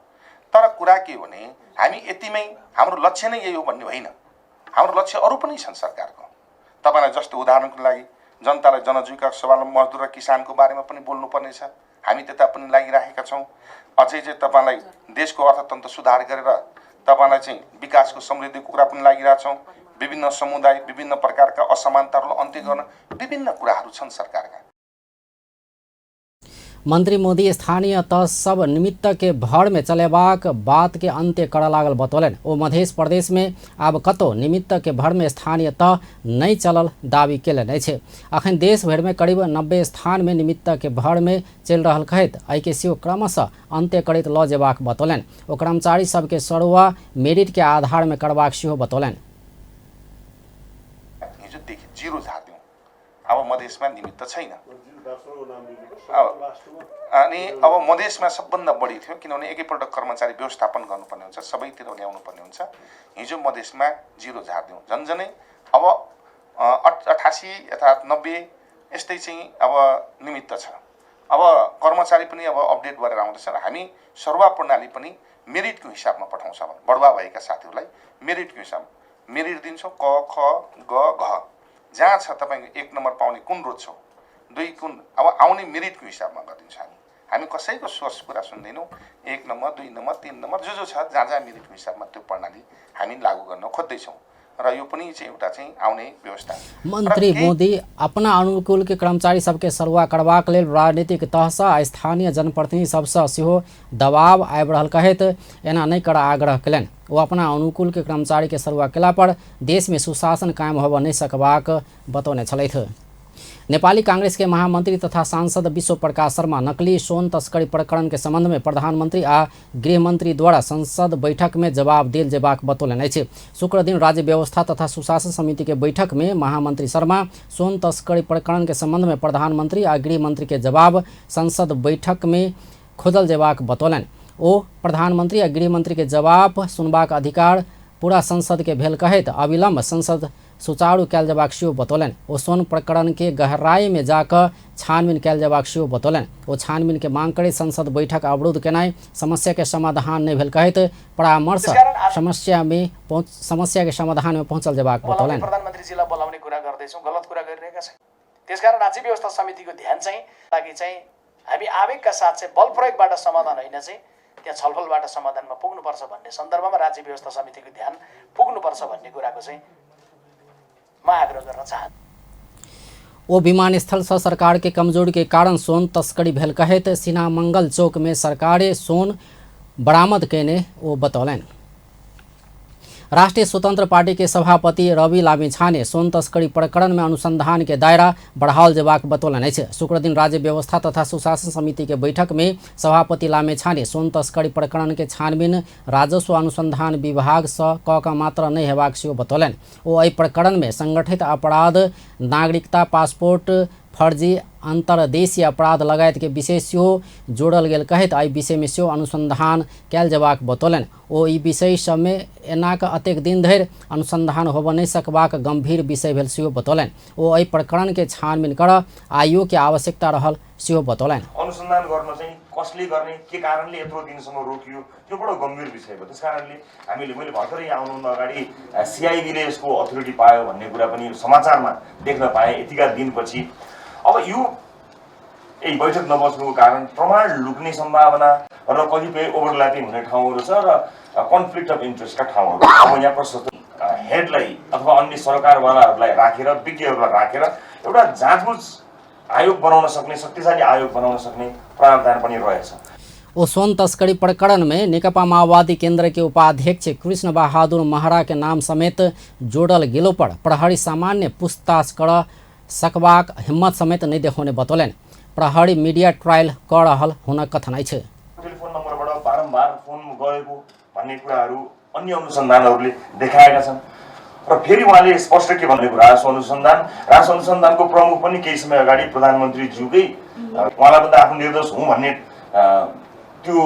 Speaker 25: तर कुरा के हो भने हामी यतिमै, हाम्रो लक्ष्य नै यही हो भन्ने होइन। हाम्रो लक्ष्य अरू पनि छन् सरकारको। तपाईँलाई जस्तो उदाहरणको लागि जनतालाई जनजीविका सवाल, मजदुर र किसानको बारेमा पनि बोल्नुपर्नेछ, हामी त्यता पनि लागिराखेका छौँ। अझै चाहिँ तपाईँलाई देशको अर्थतन्त्र सुधार गरेर तपाईँलाई चाहिँ विकासको समृद्धिको कुरा पनि लागिरहेछौँ। विभिन्न समुदाय, विभिन्न प्रकारका असमानताहरूलाई अन्त्य गर्न विभिन्न कुराहरू छन् सरकारका।
Speaker 1: मंत्री मोदी स्थानीय तह सब निमित्त के भर में चलेबाक बात के अंत्य करऽ लागल बतौलनि। ओ मध्य प्रदेश में आब कतौ निमित्त के भर में स्थानीय तह नहि चलल दावी केलनि अछि। अखन देश भरि में करीब 90 स्थान में निमित्त के भर में चलि रहल कहैत एहिके सेहो क्रमशः अंत्य करैत लऽ जेबाक बतौलनि। ओ कर्मचारी सबके सरुआ मेरिट के आधार में करबाक सेहो बतौलनि।
Speaker 25: हिजोदेखि जिरो झार्दियौँ, अब मधेसमा निमित्त छैन। अनि अब मधेसमा सबभन्दा बढी थियो, किनभने एकैपल्ट कर्मचारी व्यवस्थापन गर्नुपर्ने हुन्छ, सबैतिर ल्याउनु पर्ने हुन्छ। हिजो मधेसमा जिरो झार्दियौँ झन्झनै। अब 88 अर्थात् 90 यस्तै चाहिँ अब निमित्त छ। अब कर्मचारी पनि अब अपडेट गरेर आउँदैछ। हामी सरुवा प्रणाली पनि मेरिटको हिसाबमा पठाउँछ। अब बढुवा भएका साथीहरूलाई मेरिटको हिसाबमा मेरिट दिन्छौँ। क ख ग घ जहाँ छ तपाईँको 1 नम्बर पाउने कुन रोज्छौ, 2 कुन, अब आउने मेरिटको हिसाबमा गरिदिन्छ हामी। हामी कसैको सोर्स कुरा सुन्दैनौँ। 1 नम्बर 2 नम्बर 3 नम्बर जो जो छ जहाँ जहाँ मेरिटको हिसाबमा त्यो प्रणाली हामी लागू गर्न खोज्दैछौँ र यो पनि चाहिँ एउटा चाहिँ आउने व्यवस्था।
Speaker 1: मंत्री मोदी अपना अनुकूल के कर्मचारी सबके सरुआ करबाक लेल राजनीतिक तहसँ आ स्थानीय जनप्रतिनिधि सबसँ सेहो दबाव आबि रहल कहैत एना नहि करऽ आग्रह कयलनि। ओ अपना अनुकूल के कर्मचारी के सरुआ केला पर देश में सुशासन कायम होबऽ नहि सकबाक बतौने छलथि। नेपाली कांग्रेस के महामंत्री तथा सांसद विश्व प्रकाश शर्मा नकली सोन तस्करी प्रकरण के संबंध में प्रधानमंत्री आ गृहमंत्री द्वारा संसद बैठक में जवाब देल जेबाक बतौलनि अछि। शुक्र दिन राज्य व्यवस्था तथा सुशासन समिति के बैठक में महामंत्री शर्मा सोन तस्करी प्रकरण के संबंध में प्रधानमंत्री आ गृहमंत्री के जवाब संसद बैठक में खोजल जेबाक बतौलनि। ओ प्रधानमंत्री आ गृहमंत्री के जवाब सुनबाक अधिकार पूरा संसद के भेल कहैत अविलंब संसद सुचारू कयल जेबाक सेहो बतौलनि। ओ सोन प्रकरण के गहराई में जाकऽ छानबीन कयल जेबाक सेहो बतौलनि। ओ छानबीन के मांग करैत संसद बैठक अवरुद्ध केनाइ समस्या के समाधान नहि भेल कहैत परामर्श समस्या के समाधान में पहुँचल जेबाक बतौलनि।
Speaker 3: प्रधानमन्त्रीजीलाई बोलाउने कुरा गर्दैछौँ, गलत कुरा गरिरहेका छौँ। त्यसकारण राज्य व्यवस्था समितिको ध्यान चाहिँ लागि चाहिँ हामी आवेगका साथ चाहिँ बल प्रयोगबाट समाधान होइन चाहिँ त्यहाँ छलफलबाट समाधानमा पुग्नुपर्छ भन्ने सन्दर्भमा राज्य व्यवस्था समितिको ध्यान पुग्नुपर्छ भन्ने कुराको चाहिँ म आग्रह गर्न चाहन्छु।
Speaker 1: ओ विमानस्थल से सरकार के कमजोरी के कारण सोन तस्करी भेल कहैत सिनामंगल चौक में सरकारे सोन बरामद केने ओ बतौलनि। राष्ट्रिय स्वतंत्र पार्टी के सभापति रवि लामिछाने सोन तस्करी प्रकरण में अनुसंधान के दायरा बढ़ाओल जेबाक बतौलनि अछि। शुक्रदिन राज्य व्यवस्था तथा सुशासन समिति के बैठक में सभापति लामिछाने सोन तस्करी प्रकरण के छानबीन राजस्व अनुसंधान विभाग से क क मात्र नहि हेबाक सेहो बतौलनि। ओ एहि प्रकरण में संगठित अपराध, नागरिकता, पासपोर्ट फर्जी, अंतर्देशीय अपराध लगायत के विषय सेहो जोड़ल गेल कहैत एहि विषय में सेहो अनुसंधान कयल जेबाक बतौलनि। ओ ई विषय सबमे एनाक अतेक दिन धरि अनुसंधान होबऽ नहि सकबाक गंभीर विषय भेल सेहो बतौलनि। ओ एहि प्रकरण के छानबीन करऽ आयोग के आवश्यकता रहल सेहो बतौलनि।
Speaker 4: अनुसन्धान गर्न चाहिँ कसले गर्ने, के कारणले यत्रो दिनसम्म रोकियो, त्यो बडो गम्भीर विषय हो। त्यस कारणले हामीले मैले भर्खरै यहाँ आउनुभन्दा अगाडि सिआइबीले यसको अथोरिटी पायो भन्ने कुरा पनि समाचारमा देख्न पाएँ यतिका दिनपछि। अब यो बैठक नबस्नुको कारण प्रमाण लुक्ने सम्भावना र कतिपय ओभरल्यापिङ हुने ठाउँहरू छ र कन्फ्लिक्ट अफ इन्ट्रेस्टका ठाउँहरू। अब यहाँ प्रशस्त हेडलाई अथवा अन्य सरकारवालाहरूलाई राखेर, विज्ञहरूलाई राखेर एउटा जाँचबुझ आयोग बनाउन सक्ने, शक्तिशाली आयोग बनाउन सक्ने प्रावधान पनि रहेछ।
Speaker 1: ओ सोन तस्करी प्रकरण में नेकपा माओवादी केंद्र के उपाध्यक्ष कृष्ण बहादुर महरा के नाम समेत जोड़ल गेलो पर प्रहरी सामान्य पूछताछ कर सकबाक हिम्मत समेत नहीं देखौने बतौलनि। प्रहरी मीडिया ट्रायल कर रहल हुनक कथन अछि।
Speaker 4: टेलिफोन नम्बरबाट बारम्बार फोन गएको भन्ने कुराहरू अन्य अनुसन्धानहरूले देखाएका छन् र फेरि उहाँले स्पष्ट के भन्ने कुरा राजस्व अनुसन्धान, राजस्व अनुसन्धानको प्रमुख पनि केही समय अगाडि प्रधानमन्त्रीज्यूकै उहाँलाई पनि त आफ्नो निर्दोष हुँ भन्ने त्यो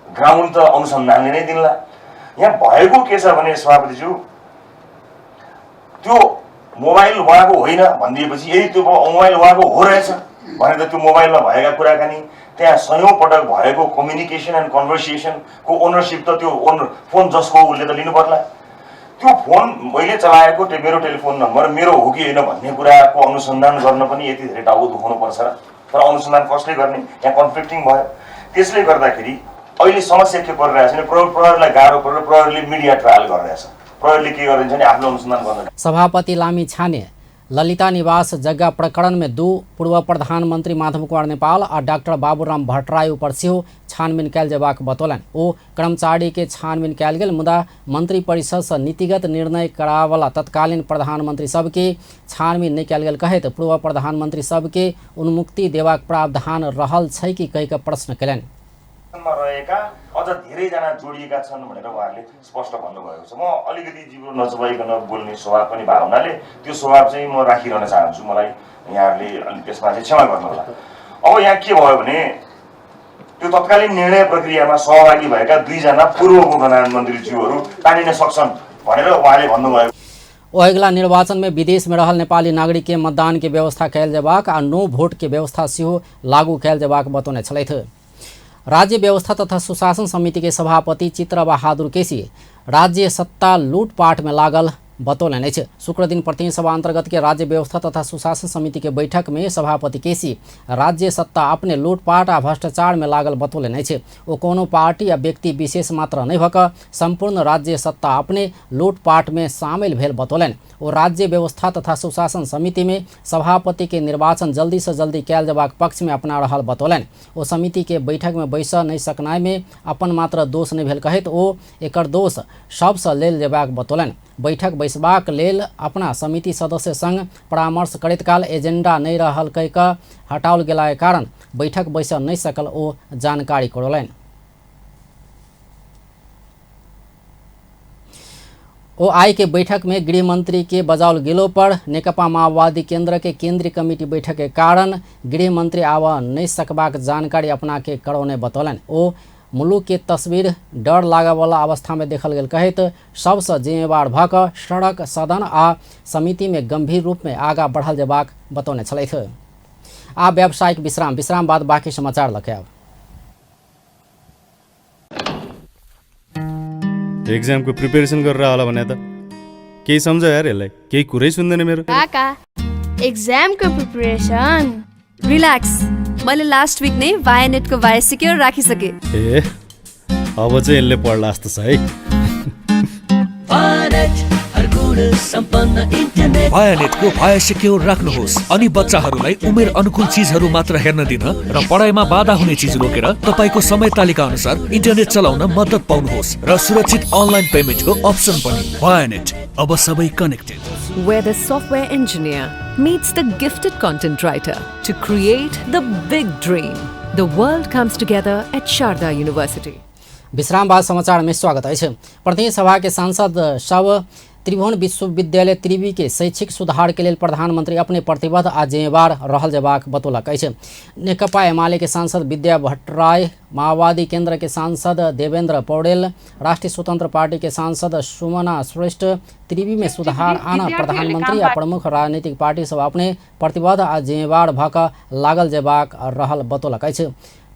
Speaker 4: ग्राउन्ड त अनुसन्धानले नै दिन्ला। यहाँ भएको के छ भने सभापतिज्यू, त्यो मोबाइल उहाँको होइन भनिदिएपछि यदि त्यो मोबाइल उहाँको हो रहेछ भने त त्यो मोबाइलमा भएका कुराकानी, त्यहाँ सयौँ पटक भएको कम्युनिकेसन एन्ड कन्भर्सेसनको ओनरसिप त त्यो फोन जसको उसले त लिनु पर्ला। त्यो फोन मैले चलाएको मेरो टेलिफोन नम्बर मेरो हो कि होइन भन्ने कुराको अनुसन्धान गर्न पनि यति धेरै टाउको दुखाउनु पर्छ र? तर अनुसन्धान कसले गर्ने, यहाँ कन्फ्लिक्टिङ भयो। त्यसले गर्दाखेरि अहिले समस्या के परिरहेछ भने प्रहरीलाई गाह्रो परेर प्रहरीले मिडिया ट्रायल गरिरहेछ। प्रहरीले के गरिन्छ भने आफ्नो अनुसन्धान गर्न।
Speaker 1: सभापति लामिछाने ललिता निवास जग्गा प्रकरण में दू पूर्व प्रधानमंत्री माधव कुमार नेपाल आ डॉक्टर बाबूराम भट्टराई ऊपर सेहो छानबीन कयल जेबाक बतौलनि। ओ कर्मचारी के छानबीन कयल गेल मुदा मंत्री परिषद से नीतिगत निर्णय करावला तत्कालीन प्रधानमंत्री सबके छानबीन नहि कयल गेल कहैत पूर्व प्रधानमंत्री सबके उन्मुक्ति देबाक प्रावधान रहल छै कि कहि कऽ प्रश्न कयलनि।
Speaker 4: रहेका अझ धेरैजना जोडिएका छन् भनेर उहाँहरूले स्पष्ट भन्नुभएको छ। म अलिकति जिब्रो नचबाइकन बोल्ने स्वभाव पनि भएको हुनाले त्यो स्वभाव चाहिँ म राखिरहन चाहन्छु। मलाई यहाँहरूले अलिक त्यसमा चाहिँ क्षमा गर्नुहोला। अब यहाँ के भयो भने त्यो तत्कालीन निर्णय प्रक्रियामा सहभागी भएका दुईजना पूर्वको प्रधानमन्त्रीज्यूहरू तानिन सक्छन् भनेर उहाँले भन्नुभयो।
Speaker 1: ओ अगिला निर्वाचन में विदेश में रहल नेपाली नागरिक के मतदान के व्यवस्था कयल जेबाक आ नो भोट के व्यवस्था सेहो लागू कयल जेबाक बतौने छलथि। राज्य व्यवस्था तथा सुशासन समिति के सभापति चित्र बहादुर केसी राज्य सत्ता लूटपाट में लागल बतौलनि अछि। शुक्रदिन प्रतिनिधि सभा अंतर्गत के राज्य व्यवस्था तथा सुशासन समिति के बैठक में सभापति केसी राज्य सत्ता अपने लूटपाट आ भ्रष्टाचार में लागल बतौलनि अछि। ओ कोनो पार्टी या व्यक्ति विशेष मात्र नहि भऽ कऽ सम्पूर्ण राज्य सत्ता अपने लूटपाट में शामिल भेल बतौलनि। ओ राज्य व्यवस्था तथा सुशासन समिति में सभापति के निर्वाचन जल्दी से जल्दी कयल जेबाक पक्ष में अपना रहल बतौलनि। ओ समिति के बैठक में बैस नहि सकनाइ में अपन मात्र दोष नहि भेल कहैत ओ एकर दोष सबसँ लेल जेबाक बतौलनि। बैठक बैसबाक लेल अपना समिति सदस्य संग परामर्श करैत काल एजेंडा नहि रहल कहि कऽ हटाओल गेलाक कारण बैठक बैस नहि सकल ओ जानकारी करौलनि। ओ आइ के बैठक में गृह मंत्री के बजाओल गेलो पर नेकपा माओवादी केंद्र के केंद्रीय कमिटी बैठक के कारण गृह मंत्री आबऽ नहि सकबाक जानकारी अपना के करौने बतौलनि। ओ मुलुक के तस्वीर डर लागयवला अवस्था में देखल गेल कहैत सबसँ जिम्मेवार भऽ कऽ सड़क, सदन आ समिति में गंभीर रूप में आगा बढ़ल जेबाक बतौने छलथि। आ व्यावसायिक विश्राम, विश्राम बाद बाकी समाचार लऽ के आयब।
Speaker 5: एक्जामको प्रिपेरेसन गरेर होला भने त केही सम्झ यार, यसलाई केही कुरै सुन्दैन मेरो।
Speaker 6: काका एक्जामको प्रिपरेसन
Speaker 23: रिल्याक्स, मैले लास्ट विक नै भायानेटको भाया सिक्योर राखिसकेँ।
Speaker 5: ए अब चाहिँ यसले पढ्ला जस्तो छ है।
Speaker 7: भायानेटको भाया सिक्योर राख्नुहोस् अनि बच्चाहरूलाई उमेर अनुकूल चिजहरू मात्र हेर्न दिन र पढाइमा बाधा हुने चिज रोकेर तपाईँको समय तालिका अनुसार इन्टरनेट चलाउन मद्दत पाउनुहोस् र सुरक्षित अनलाइन पेमेन्टको अप्सन पनि। भायानेट अब सबै connected.
Speaker 2: Where the software engineer meets the gifted content writer to create the big dream. The world comes together at Sharda University.
Speaker 1: विश्राम बाद समाचार में स्वागत अछि। प्रतिनिधि सभा के सांसद सब त्रिभुवन विश्वविद्यालय त्रिवी के शैक्षिक सुधार के लेल प्रधानमंत्री अपने प्रतिबद्ध आ जिम्मेवार रहल जेबाक बतौलक अछि। नेकपा एमाले के सांसद विद्या भट्टराई, माओवादी केंद्र के सांसद देवेंद्र पौडेल, राष्ट्रीय स्वतंत्र पार्टी के सांसद सुमना श्रेष्ठ त्रिवी में सुधार आना प्रधानमंत्री आ प्रमुख राजनीतिक पार्टी सब अपने प्रतिबद्ध आ जिम्मेवार भऽ कऽ लागल जेबाक रहल बतौलक अछि।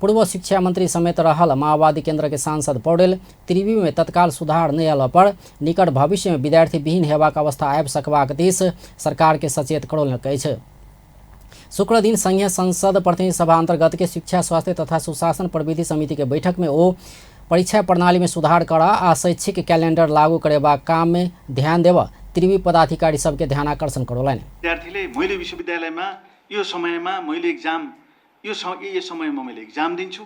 Speaker 1: पूर्व शिक्षा मंत्री समेत रहल माओवादी केंद्र के सांसद पौडेल त्रिवी में तत्काल सुधार नहि अयला पर निकट भविष्य में विद्यार्थी विहीन हेबाक अवस्था आबि सकबाक दिस सरकार के सचेत करौलक अछि। शुक्रदिन संघीय संसद प्रतिनिधि सभा अंतर्गत के शिक्षा, स्वास्थ्य तथा सुशासन प्रविधि समिति के बैठक में ओ परीक्षा प्रणाली में सुधार करा आ शैक्षिक कैलेंडर लागू करेबाक काम में ध्यान देबऽ त्रिवी पदाधिकारी सबके ध्यानाकर्षण करौलनि।
Speaker 8: विद्यार्थीले मैले विश्वविद्यालयमा यो समयमा मैले एक्जाम यो समयमा मैले एक्जाम दिन्छु,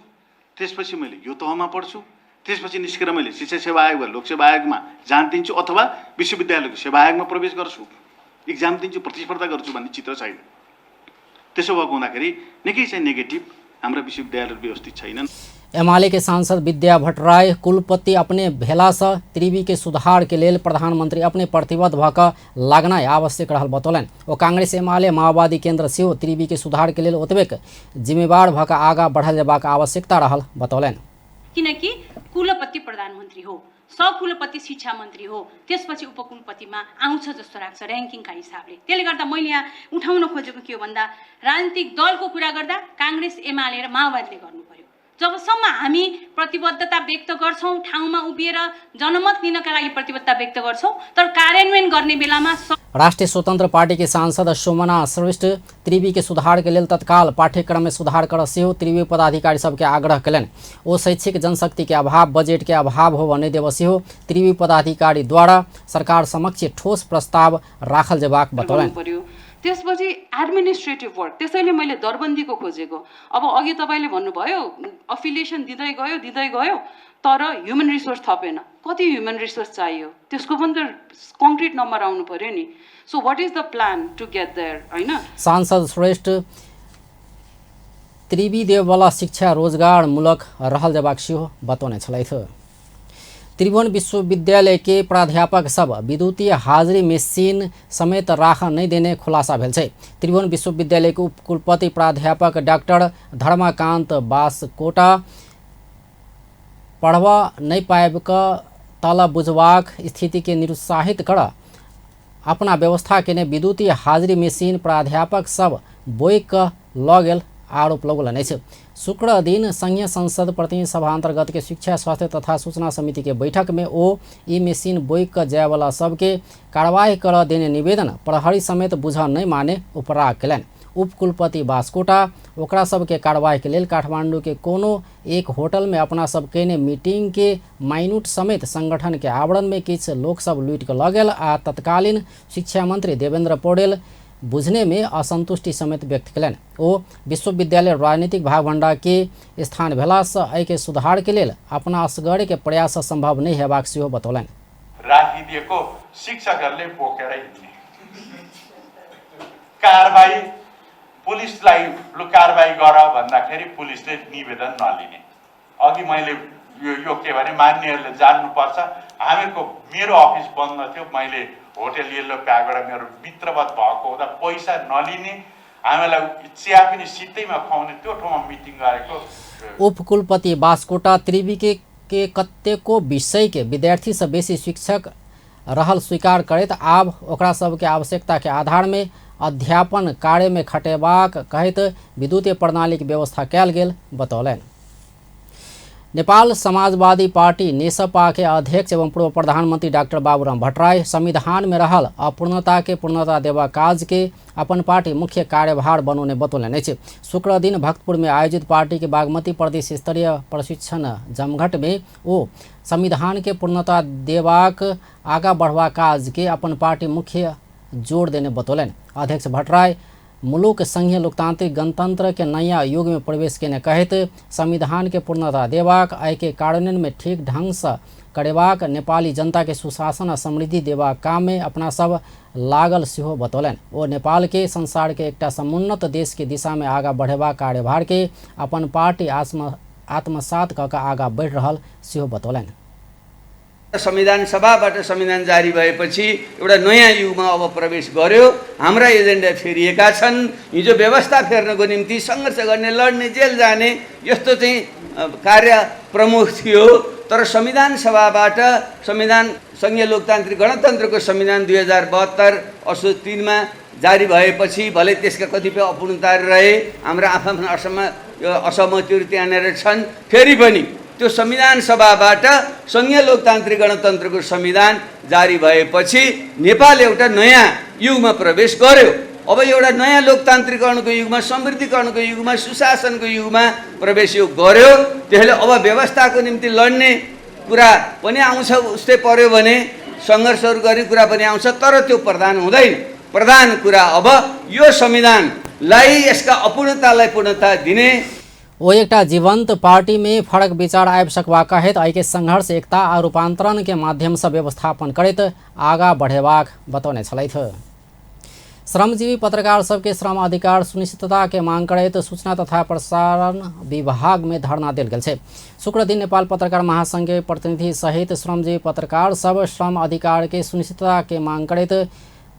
Speaker 8: त्यसपछि मैले यो तहमा पढ्छु, त्यसपछि निस्केर मैले शिक्षा सेवा आयोग वा लोकसेवा आयोगमा जाँच दिन्छु अथवा विश्वविद्यालयको सेवा आयोगमा प्रवेश गर्छु, एक्जाम दिन्छु, प्रतिस्पर्धा गर्छु भन्ने चित्र छैन। त्यसो भएको हुँदाखेरि निकै चाहिँ नेगेटिभ हाम्रा विश्वविद्यालयहरू व्यवस्थित छैनन्।
Speaker 1: एमाले के सांसद विद्या भट्टराई कुलपति अपने भेलासँ त्रिवी के सुधार के लेल प्रधानमंत्री अपने प्रतिबद्ध भऽ कऽ लागनाइ आवश्यक रहल बतौलनि। ओ कांग्रेस, एमाले, माओवादी केंद्र सेहो त्रिवी के सुधार के लेल ओतबेक जिम्मेवार भऽ कऽ आगाँ बढ़ल जेबाक आवश्यकता रहल बतौलनि।
Speaker 10: किनकि कुलपति प्रधानमन्त्री हो, सहकुलपति शिक्षा मन्त्री हो, त्यसपछि उपकुलपतिमा आउँछ जस्तो लाग्छ र्याङ्किङका हिसाबले। त्यसले गर्दा मैले यहाँ उठाउन खोजेको के हो भन्दा राजनीतिक दलको कुरा गर्दा काङ्ग्रेस, एमाले र माओवादीले गर्नु पर्यो। जबसम्म हामी प्रतिबद्धता व्यक्त गर्छौँ, ठाउँमा उभिएर जनमत लिनका लागि प्रतिबद्धता व्यक्त गर्छौँ, तर कार्यान्वयन गर्ने बेलामा
Speaker 1: राष्ट्रिय स्वतंत्र पार्टी के सांसद सुमना श्रेष्ठ त्रिवी के सुधार के लेल तत्काल पाठ्यक्रम में सुधार कर सेहो त्रिवी पदाधिकारी सबके आग्रह कयलनि। ओ शैक्षिक जनशक्ति के अभाव, बजट के अभाव होबऽ नहि देबऽ सेहो त्रिवी पदाधिकारी द्वारा सरकार समक्ष ठोस प्रस्ताव राखल जेबाक बतौलनि।
Speaker 26: त्यसपछि एडमिनिस्ट्रेटिभ वर्क, त्यसैले मैले दरबन्दीको खोजेको। अब अघि तपाईँले भन्नुभयो अफिलिएसन दिँदै गयो दिँदै गयो तर ह्युमन रिसोर्स थपेन। कति ह्युमन रिसोर्स चाहियो त्यसको पनि त कङ्क्रिट नम्बर आउनु पर्यो नि। So what is the plan to get there, होइन?
Speaker 1: सांसद श्रेष्ठ त्रिवी देववाला शिक्षा रोजगारमूलक रहल जेबाक सेहो बतौने छलथि। त्रिभुवन विश्वविद्यालय के प्राध्यापक सब विद्युतीय हाजिरी मशीन समेत राख नहि देने खुलासा भेल छै। त्रिभुवन विश्वविद्यालय के उपकुलपति प्राध्यापक डॉक्टर धर्माकांत बासकोटा पढ़बा नहि पाबि कऽ तल बुझबाक स्थिति के निरुत्साहित कर अपना व्यवस्था केने विद्युतीय हाजिरी मशीन प्राध्यापक सब बोइक कऽ लऽ गेल आरोप लगौलनि अछि। शुक्र दिन संघीय संसद प्रतिनिधि सभा अंतर्गत के शिक्षा स्वास्थ्य तथा सूचना समिति के बैठक में ओ ई मशीन बोइक क जायवाला सबके कार्रवाई कर देने निवेदन प्रहरी समेत बुझ नहीं माने उपराग कयलनि। उपकुलपति बास्कोटा ओकरा सबके कार्रवाई के लेल काठमांडू के कोनो एक होटल में अपना सब केने मीटिंग के माइन्यूट समेत संगठन के आवरण में किछु लोक सब लूटि कऽ लऽ गेल आ तत्कालीन शिक्षा मंत्री देवेंद्र पौडेल बुझने में असंतुष्टि समेत व्यक्त कयलनि। ओ विश्वविद्यालय राजनीतिक भागभंडा के स्थान भेलासँ एहिके सुधार के लेल अपना असगरे के प्रयास संभव नहि हेबाक सेहो बतौलनि।
Speaker 9: राखिदिएको शिक्षकहरूले बोकेर हिँड्ने कारबाही पुलिसलाई कारबाही गर भन्दाखेरि पुलिसले निवेदन नलिने। अघि मैले यो के भने मान्यहरूले जान्नुपर्छ, हामीहरूको मेरो अफिस बन्द थियो, मैले होटल येल्लो प्यागबाट मेरो मित्रवत भएको हुँदा पैसा नलिने, हामीलाई चिया पनि सितैमा खुवाउने त्यो ठाउँमा मिटिङ गरेको।
Speaker 1: उपकुलपति बास्कोटा त्रिवी के कतेको विषय के विद्यार्थी से बेसी शिक्षक रहल स्वीकार करैत आब ओकरा सबके आवश्यकता के आधार में अध्यापन कार्य में खटेबाक कहैत विद्युतीय प्रणाली के व्यवस्था कयल गेल बतौलनि। नेपाल समाजवादी पार्टी नेसपा के अध्यक्ष एवं पूर्व प्रधानमंत्री डॉक्टर बाबूराम भट्टराई संविधान में रहल अपूर्णता के पूर्णता देवा काज के अपन पार्टी मुख्य कार्यभार बनौने बतौलनि अछि। शुक्र दिन भक्तपुर में आयोजित पार्टी के बागमती प्रदेश स्तरीय प्रशिक्षण जमघट में ओ संविधान के पूर्णता देवाक आगा बढ़वा काज के अपन पार्टी मुख्य जोड़ देने बतौलनि। अध्यक्ष भट्टराई मुलुक संघीय लोकतांत्रिक गणतंत्र के नया युग में प्रवेश केने कहैत संविधान के पूर्णता देबाक, एहिके कार्यान्वयन में ठीक ढंग से करेबाक, नेपाली जनता के सुशासन आ समृद्धि देबाक काम में अपना सब लागल सेहो बतौलनि। ओ नेपाल के संसार के एकटा समुन्नत देश के दिशा में आगा बढ़ेबाक कार्यभार के अपन पार्टी आत्मसात कऽ के आगा बढ़ि रहल सेहो बतौलनि।
Speaker 11: संविधान सभाबाट संविधान जारी भएपछि एउटा नयाँ युगमा अब प्रवेश गर्यो। हाम्रा एजेन्डा फेरिएका छन्। हिजो व्यवस्था फेर्नको निम्ति सङ्घर्ष गर्ने, लड्ने, जेल जाने यस्तो चाहिँ कार्य प्रमुख थियो। तर संविधान सभाबाट संविधान सङ्घीय लोकतान्त्रिक गणतन्त्रको संविधान 2072 असोज 3 मा जारी भएपछि भले त्यसका कतिपय अपूर्णताहरू रहे, हाम्रा आफ्ना असहमतिहरू त्यहाँनिर छन्, फेरि पनि त्यो संविधान सभाबाट सङ्घीय लोकतान्त्रिक गणतन्त्रको संविधान जारी भएपछि नेपाल एउटा नयाँ युगमा प्रवेश गर्यो। अब एउटा नयाँ लोकतान्त्रिकरणको युगमा, समृद्धिकरणको युगमा, सुशासनको युगमा प्रवेश यो गर्यो। त्यसैले अब व्यवस्थाको निम्ति लड्ने कुरा पनि आउँछ, उस्तै पर्यो भने सङ्घर्षहरू गर्ने कुरा पनि आउँछ, तर त्यो प्रधान हुँदैन। प्रधान कुरा अब यो संविधानलाई यसका अपूर्णतालाई पूर्णता दिने।
Speaker 1: ओ एकटा जीवंत पार्टी में फरक विचार आबि सकबाक कहैत एहिके संघर्ष, एकता आ रूपांतरण के माध्यम से व्यवस्थापन करैत आगा बढ़ेबाक बतौने छलथि। श्रमजीवी पत्रकार सबके श्रम अधिकार सुनिश्चितता के मांग करैत सूचना तथा प्रसारण विभाग में धरना देल गेल छै। शुक्र दिन नेपाल पत्रकार महासंघ के प्रतिनिधि सहित श्रमजीवी पत्रकार सब श्रम अधिकार के सुनिश्चितता के मांग करैत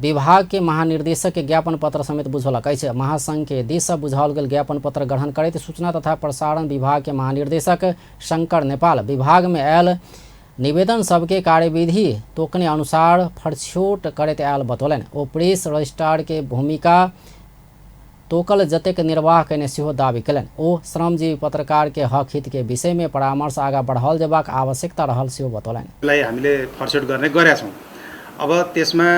Speaker 1: विभाग के महानिर्देशक के ज्ञापन पत्र समेत बुझौलक अछि। महासंघ के दिस से बुझाओल गेल ज्ञापन पत्र ग्रहण करैत सूचना तथा प्रसारण विभाग के महानिर्देशक शंकर नेपाल विभाग में आयल निवेदन सबके कार्यविधि तोकने अनुसार फरछोट करैत आयल बतौलनि। ओ प्रेस रजिस्ट्रार के भूमिका तोकल जतेक निर्वाह कयने सेहो दावी कयलनि। ओ श्रमजीवी पत्रकार के हक हित के विषय में परामर्श आगा बढ़ाओल जेबाक आवश्यकता रहल सेहो बतौलनि।
Speaker 8: हामीले फरछोट गर्ने गरेका छौँ। अब त्यसमा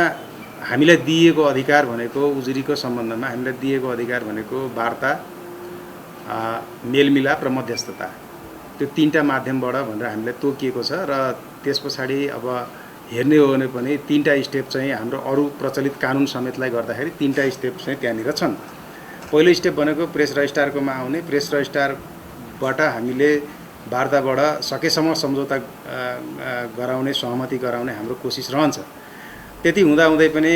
Speaker 8: हामीलाई दिएको अधिकार भनेको उजुरीको सम्बन्धमा हामीलाई दिएको अधिकार भनेको वार्ता, मेलमिलाप र मध्यस्थता, त्यो तीनटा माध्यमबाट भनेर हामीलाई तोकिएको छ। र त्यस पछाडि अब हेर्ने हो भने पनि तीनटा स्टेप चाहिँ हाम्रो अरू प्रचलित कानुन समेतलाई गर्दाखेरि तीनटा स्टेप चाहिँ त्यहाँनिर छन्। पहिलो स्टेप भनेको प्रेस रजिस्ट्रारकोमा आउने, प्रेस रजिस्ट्रारबाट हामीले वार्ताबाट सकेसम्म सम्झौता गराउने, सहमति गराउने हाम्रो कोसिस रहन्छ। त्यति हुँदाहुँदै पनि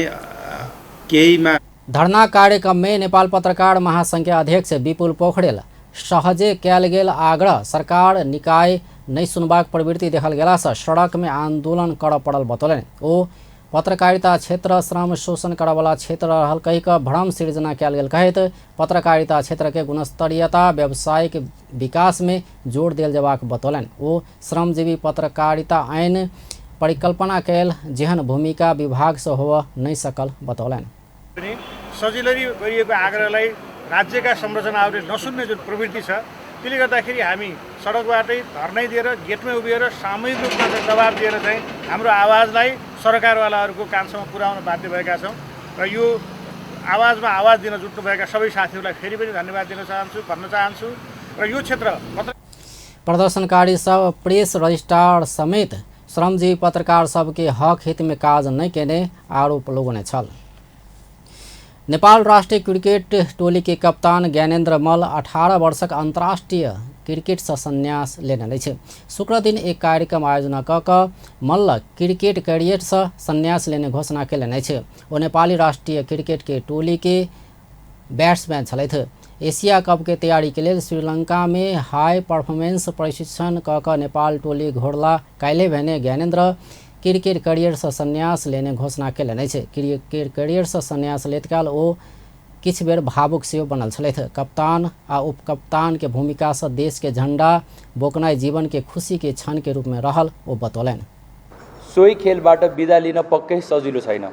Speaker 8: केहीमा
Speaker 1: धरना कार्यक्रम में नेपाल पत्रकार महासंघ के अध्यक्ष विपुल पोखरेल सहजे कयल गेल आग्रह सरकार निकाय नहि सुनबाक प्रवृत्ति देखल गेला से सड़क में आंदोलन करऽ पड़ल बतौलनि। ओ पत्रकारिता क्षेत्र श्रम शोषण करऽवला क्षेत्र रहल कहि कऽ भ्रम सृजना कयल गेल कहैत पत्रकारिता क्षेत्र के गुणस्तरीयता व्यावसायिक विकास में जोड़ देल जेबाक बतौलनि। ओ श्रमजीवी पत्रकारिता ऐन परिकल्पना कयल जेहन भूमिका विभाग से होव नहीं सकल बतौलनि।
Speaker 12: सजिलै गरिएको आग्रहलाई राज्यका संरचनाहरूले नसुन्ने जुन प्रवृत्ति छ
Speaker 8: त्यसले गर्दाखेरि हामी सडकबाटै धर्नै दिएर, गेटमै उभिएर सामूहिक रूपमा चाहिँ दबाब दिएर चाहिँ हाम्रो आवाजलाई सरकारवालाहरूको कानसम्म पुर्याउन बाध्य भएका छौँ। र यो आवाजमा आवाज दिन जुट्नुभएका सबै साथीहरूलाई फेरि पनि धन्यवाद दिन चाहन्छु, भन्न चाहन्छु। र यो क्षेत्र
Speaker 1: प्रदर्शनकारी सब प्रेस रजिस्ट्रार समेत श्रमजीवी पत्रकार सबके हक हित में काज नहीं केने आरोप लगौने छल। नेपाल राष्ट्रिय क्रिकेट टोली के कप्तान ज्ञानेन्द्र मल्ल 18 वर्षक अंतर्राष्ट्रीय क्रिकेट से संन्यास लेने अछि। शुक्र दिन एक कार्यक्रम आयोजना क क मल्ल क्रिकेट करियर से संन्यास लेने घोषणा केलनि अछि। ओ नेपाली राष्ट्रिय क्रिकेट के टोली के बैट्समैन छलथि। एशिया कप के तैयारी के लेल श्रीलंका में हाई परफॉर्मेंस प्रशिक्षण क क नेपाल टोली घोड़ला काल्हि भेने ज्ञानेन्द्र क्रिकेट करियर से संन्यास लेने घोषणा केलनि अछि। क्रिकेट करियर से संन्यास लैत काल ओ किछु बेर भावुक सेहो बनल छलथि। कप्तान आ उपकप्तान के भूमिका से देश के झंडा बोकनाइ जीवन के खुशी के क्षण के रूप में रहल ओ बतौलनि।
Speaker 12: सोही खेलबाट बिदा लिन पक्कै सजिलो छैन,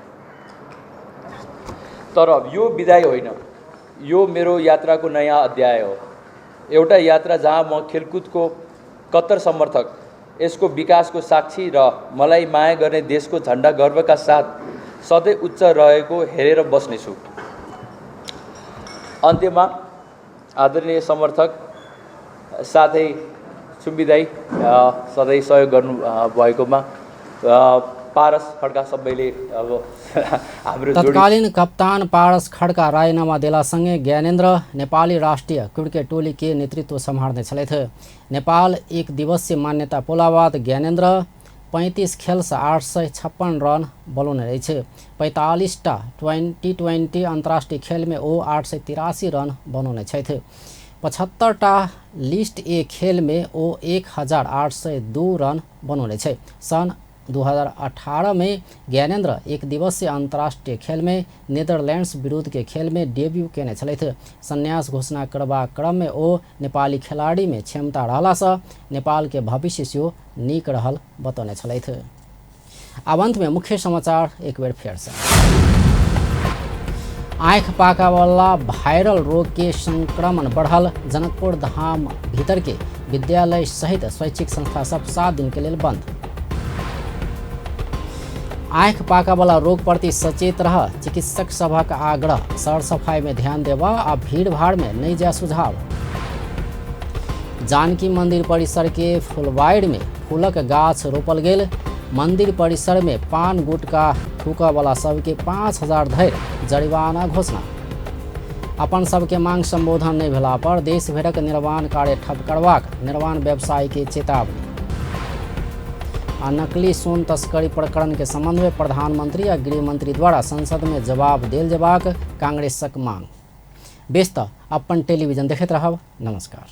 Speaker 12: तर यो बिदाई होइन, यो मेरो यात्राको नयाँ अध्याय हो। एउटा यात्रा जहाँ म खेलकुदको कट्टर समर्थक, यसको विकासको साक्षी र मलाई माया गर्ने देशको झन्डा गर्वका साथ सधैँ उच्च रहेको हेरेर बस्नेछु। अन्त्यमा आदरणीय समर्थक साथै सुम्बी दाई सधैँ सहयोग गर्नु भएकोमा पारस खड्का सबैले अब हाम्रो
Speaker 1: तत्कालीन कप्तान पारस खड्का राजीनामा देलासँगै ज्ञानेन्द्र नेपाली राष्ट्रिय क्रिकेट टोली के नेतृत्व सम्हाल्ने छलथि। नेपाल एक दिवसीय मान्यता पोलाबाद ज्ञानेन्द्र 35 खेलसँ 856 रन बलौने रहेछ। 45टा 20-20 अन्तर्राष्ट्रिय खेलमे ओ 883 रन बनौने छथि। 75टा लिस्ट ए खेलमे ओ 1802 रन बनौने छै। सन् 2018 में ज्ञानेन्द्र एक दिवसीय अंतर्राष्ट्रीय खेल में नीदरलैंड्स विरुद्ध के खेल में डेब्यू केने छलथि। संन्यास घोषणा करबाक क्रम में ओ नेपाली खिलाड़ी में क्षमता रहलासँ नेपाल के भविष्य सेहो नीक रहल बतौने छलथि। आब अंत में मुख्य समाचार एक बेर फेर से। आँख पाकावाला वायरल रोग के संक्रमण बढ़ल, जनकपुर धाम भीतर के विद्यालय सहित शैक्षिक संस्था सब 7 दिन के लेल बंद। आँख पाकावाला रोग प्रति सचेत रह चिकित्सक सभक आग्रह, सर सफाई में ध्यान देवा आ भीड़ भाड़ में नहीं जाए सुझाव। जानकी मंदिर परिसर के फुलवाड़ में फूलक गाछ रोपल गेल। मंदिर परिसर में पान गुटका थूका वाला सबके 5000 धरि जरिमाना घोषणा। अपन सबके मांग संबोधन नहीं भेला पर देश भरिक निर्माण कार्य ठप करबाक निर्माण व्यवसायी के चेतावनी। आ नकली सोन तस्करी प्रकरण के संबंध में प्रधानमंत्री आ गृह मंत्री द्वारा संसद में जवाब देल जेबाक कांग्रेसक मांग। बेस त अपन टेलीविजन देखैत रहब। नमस्कार।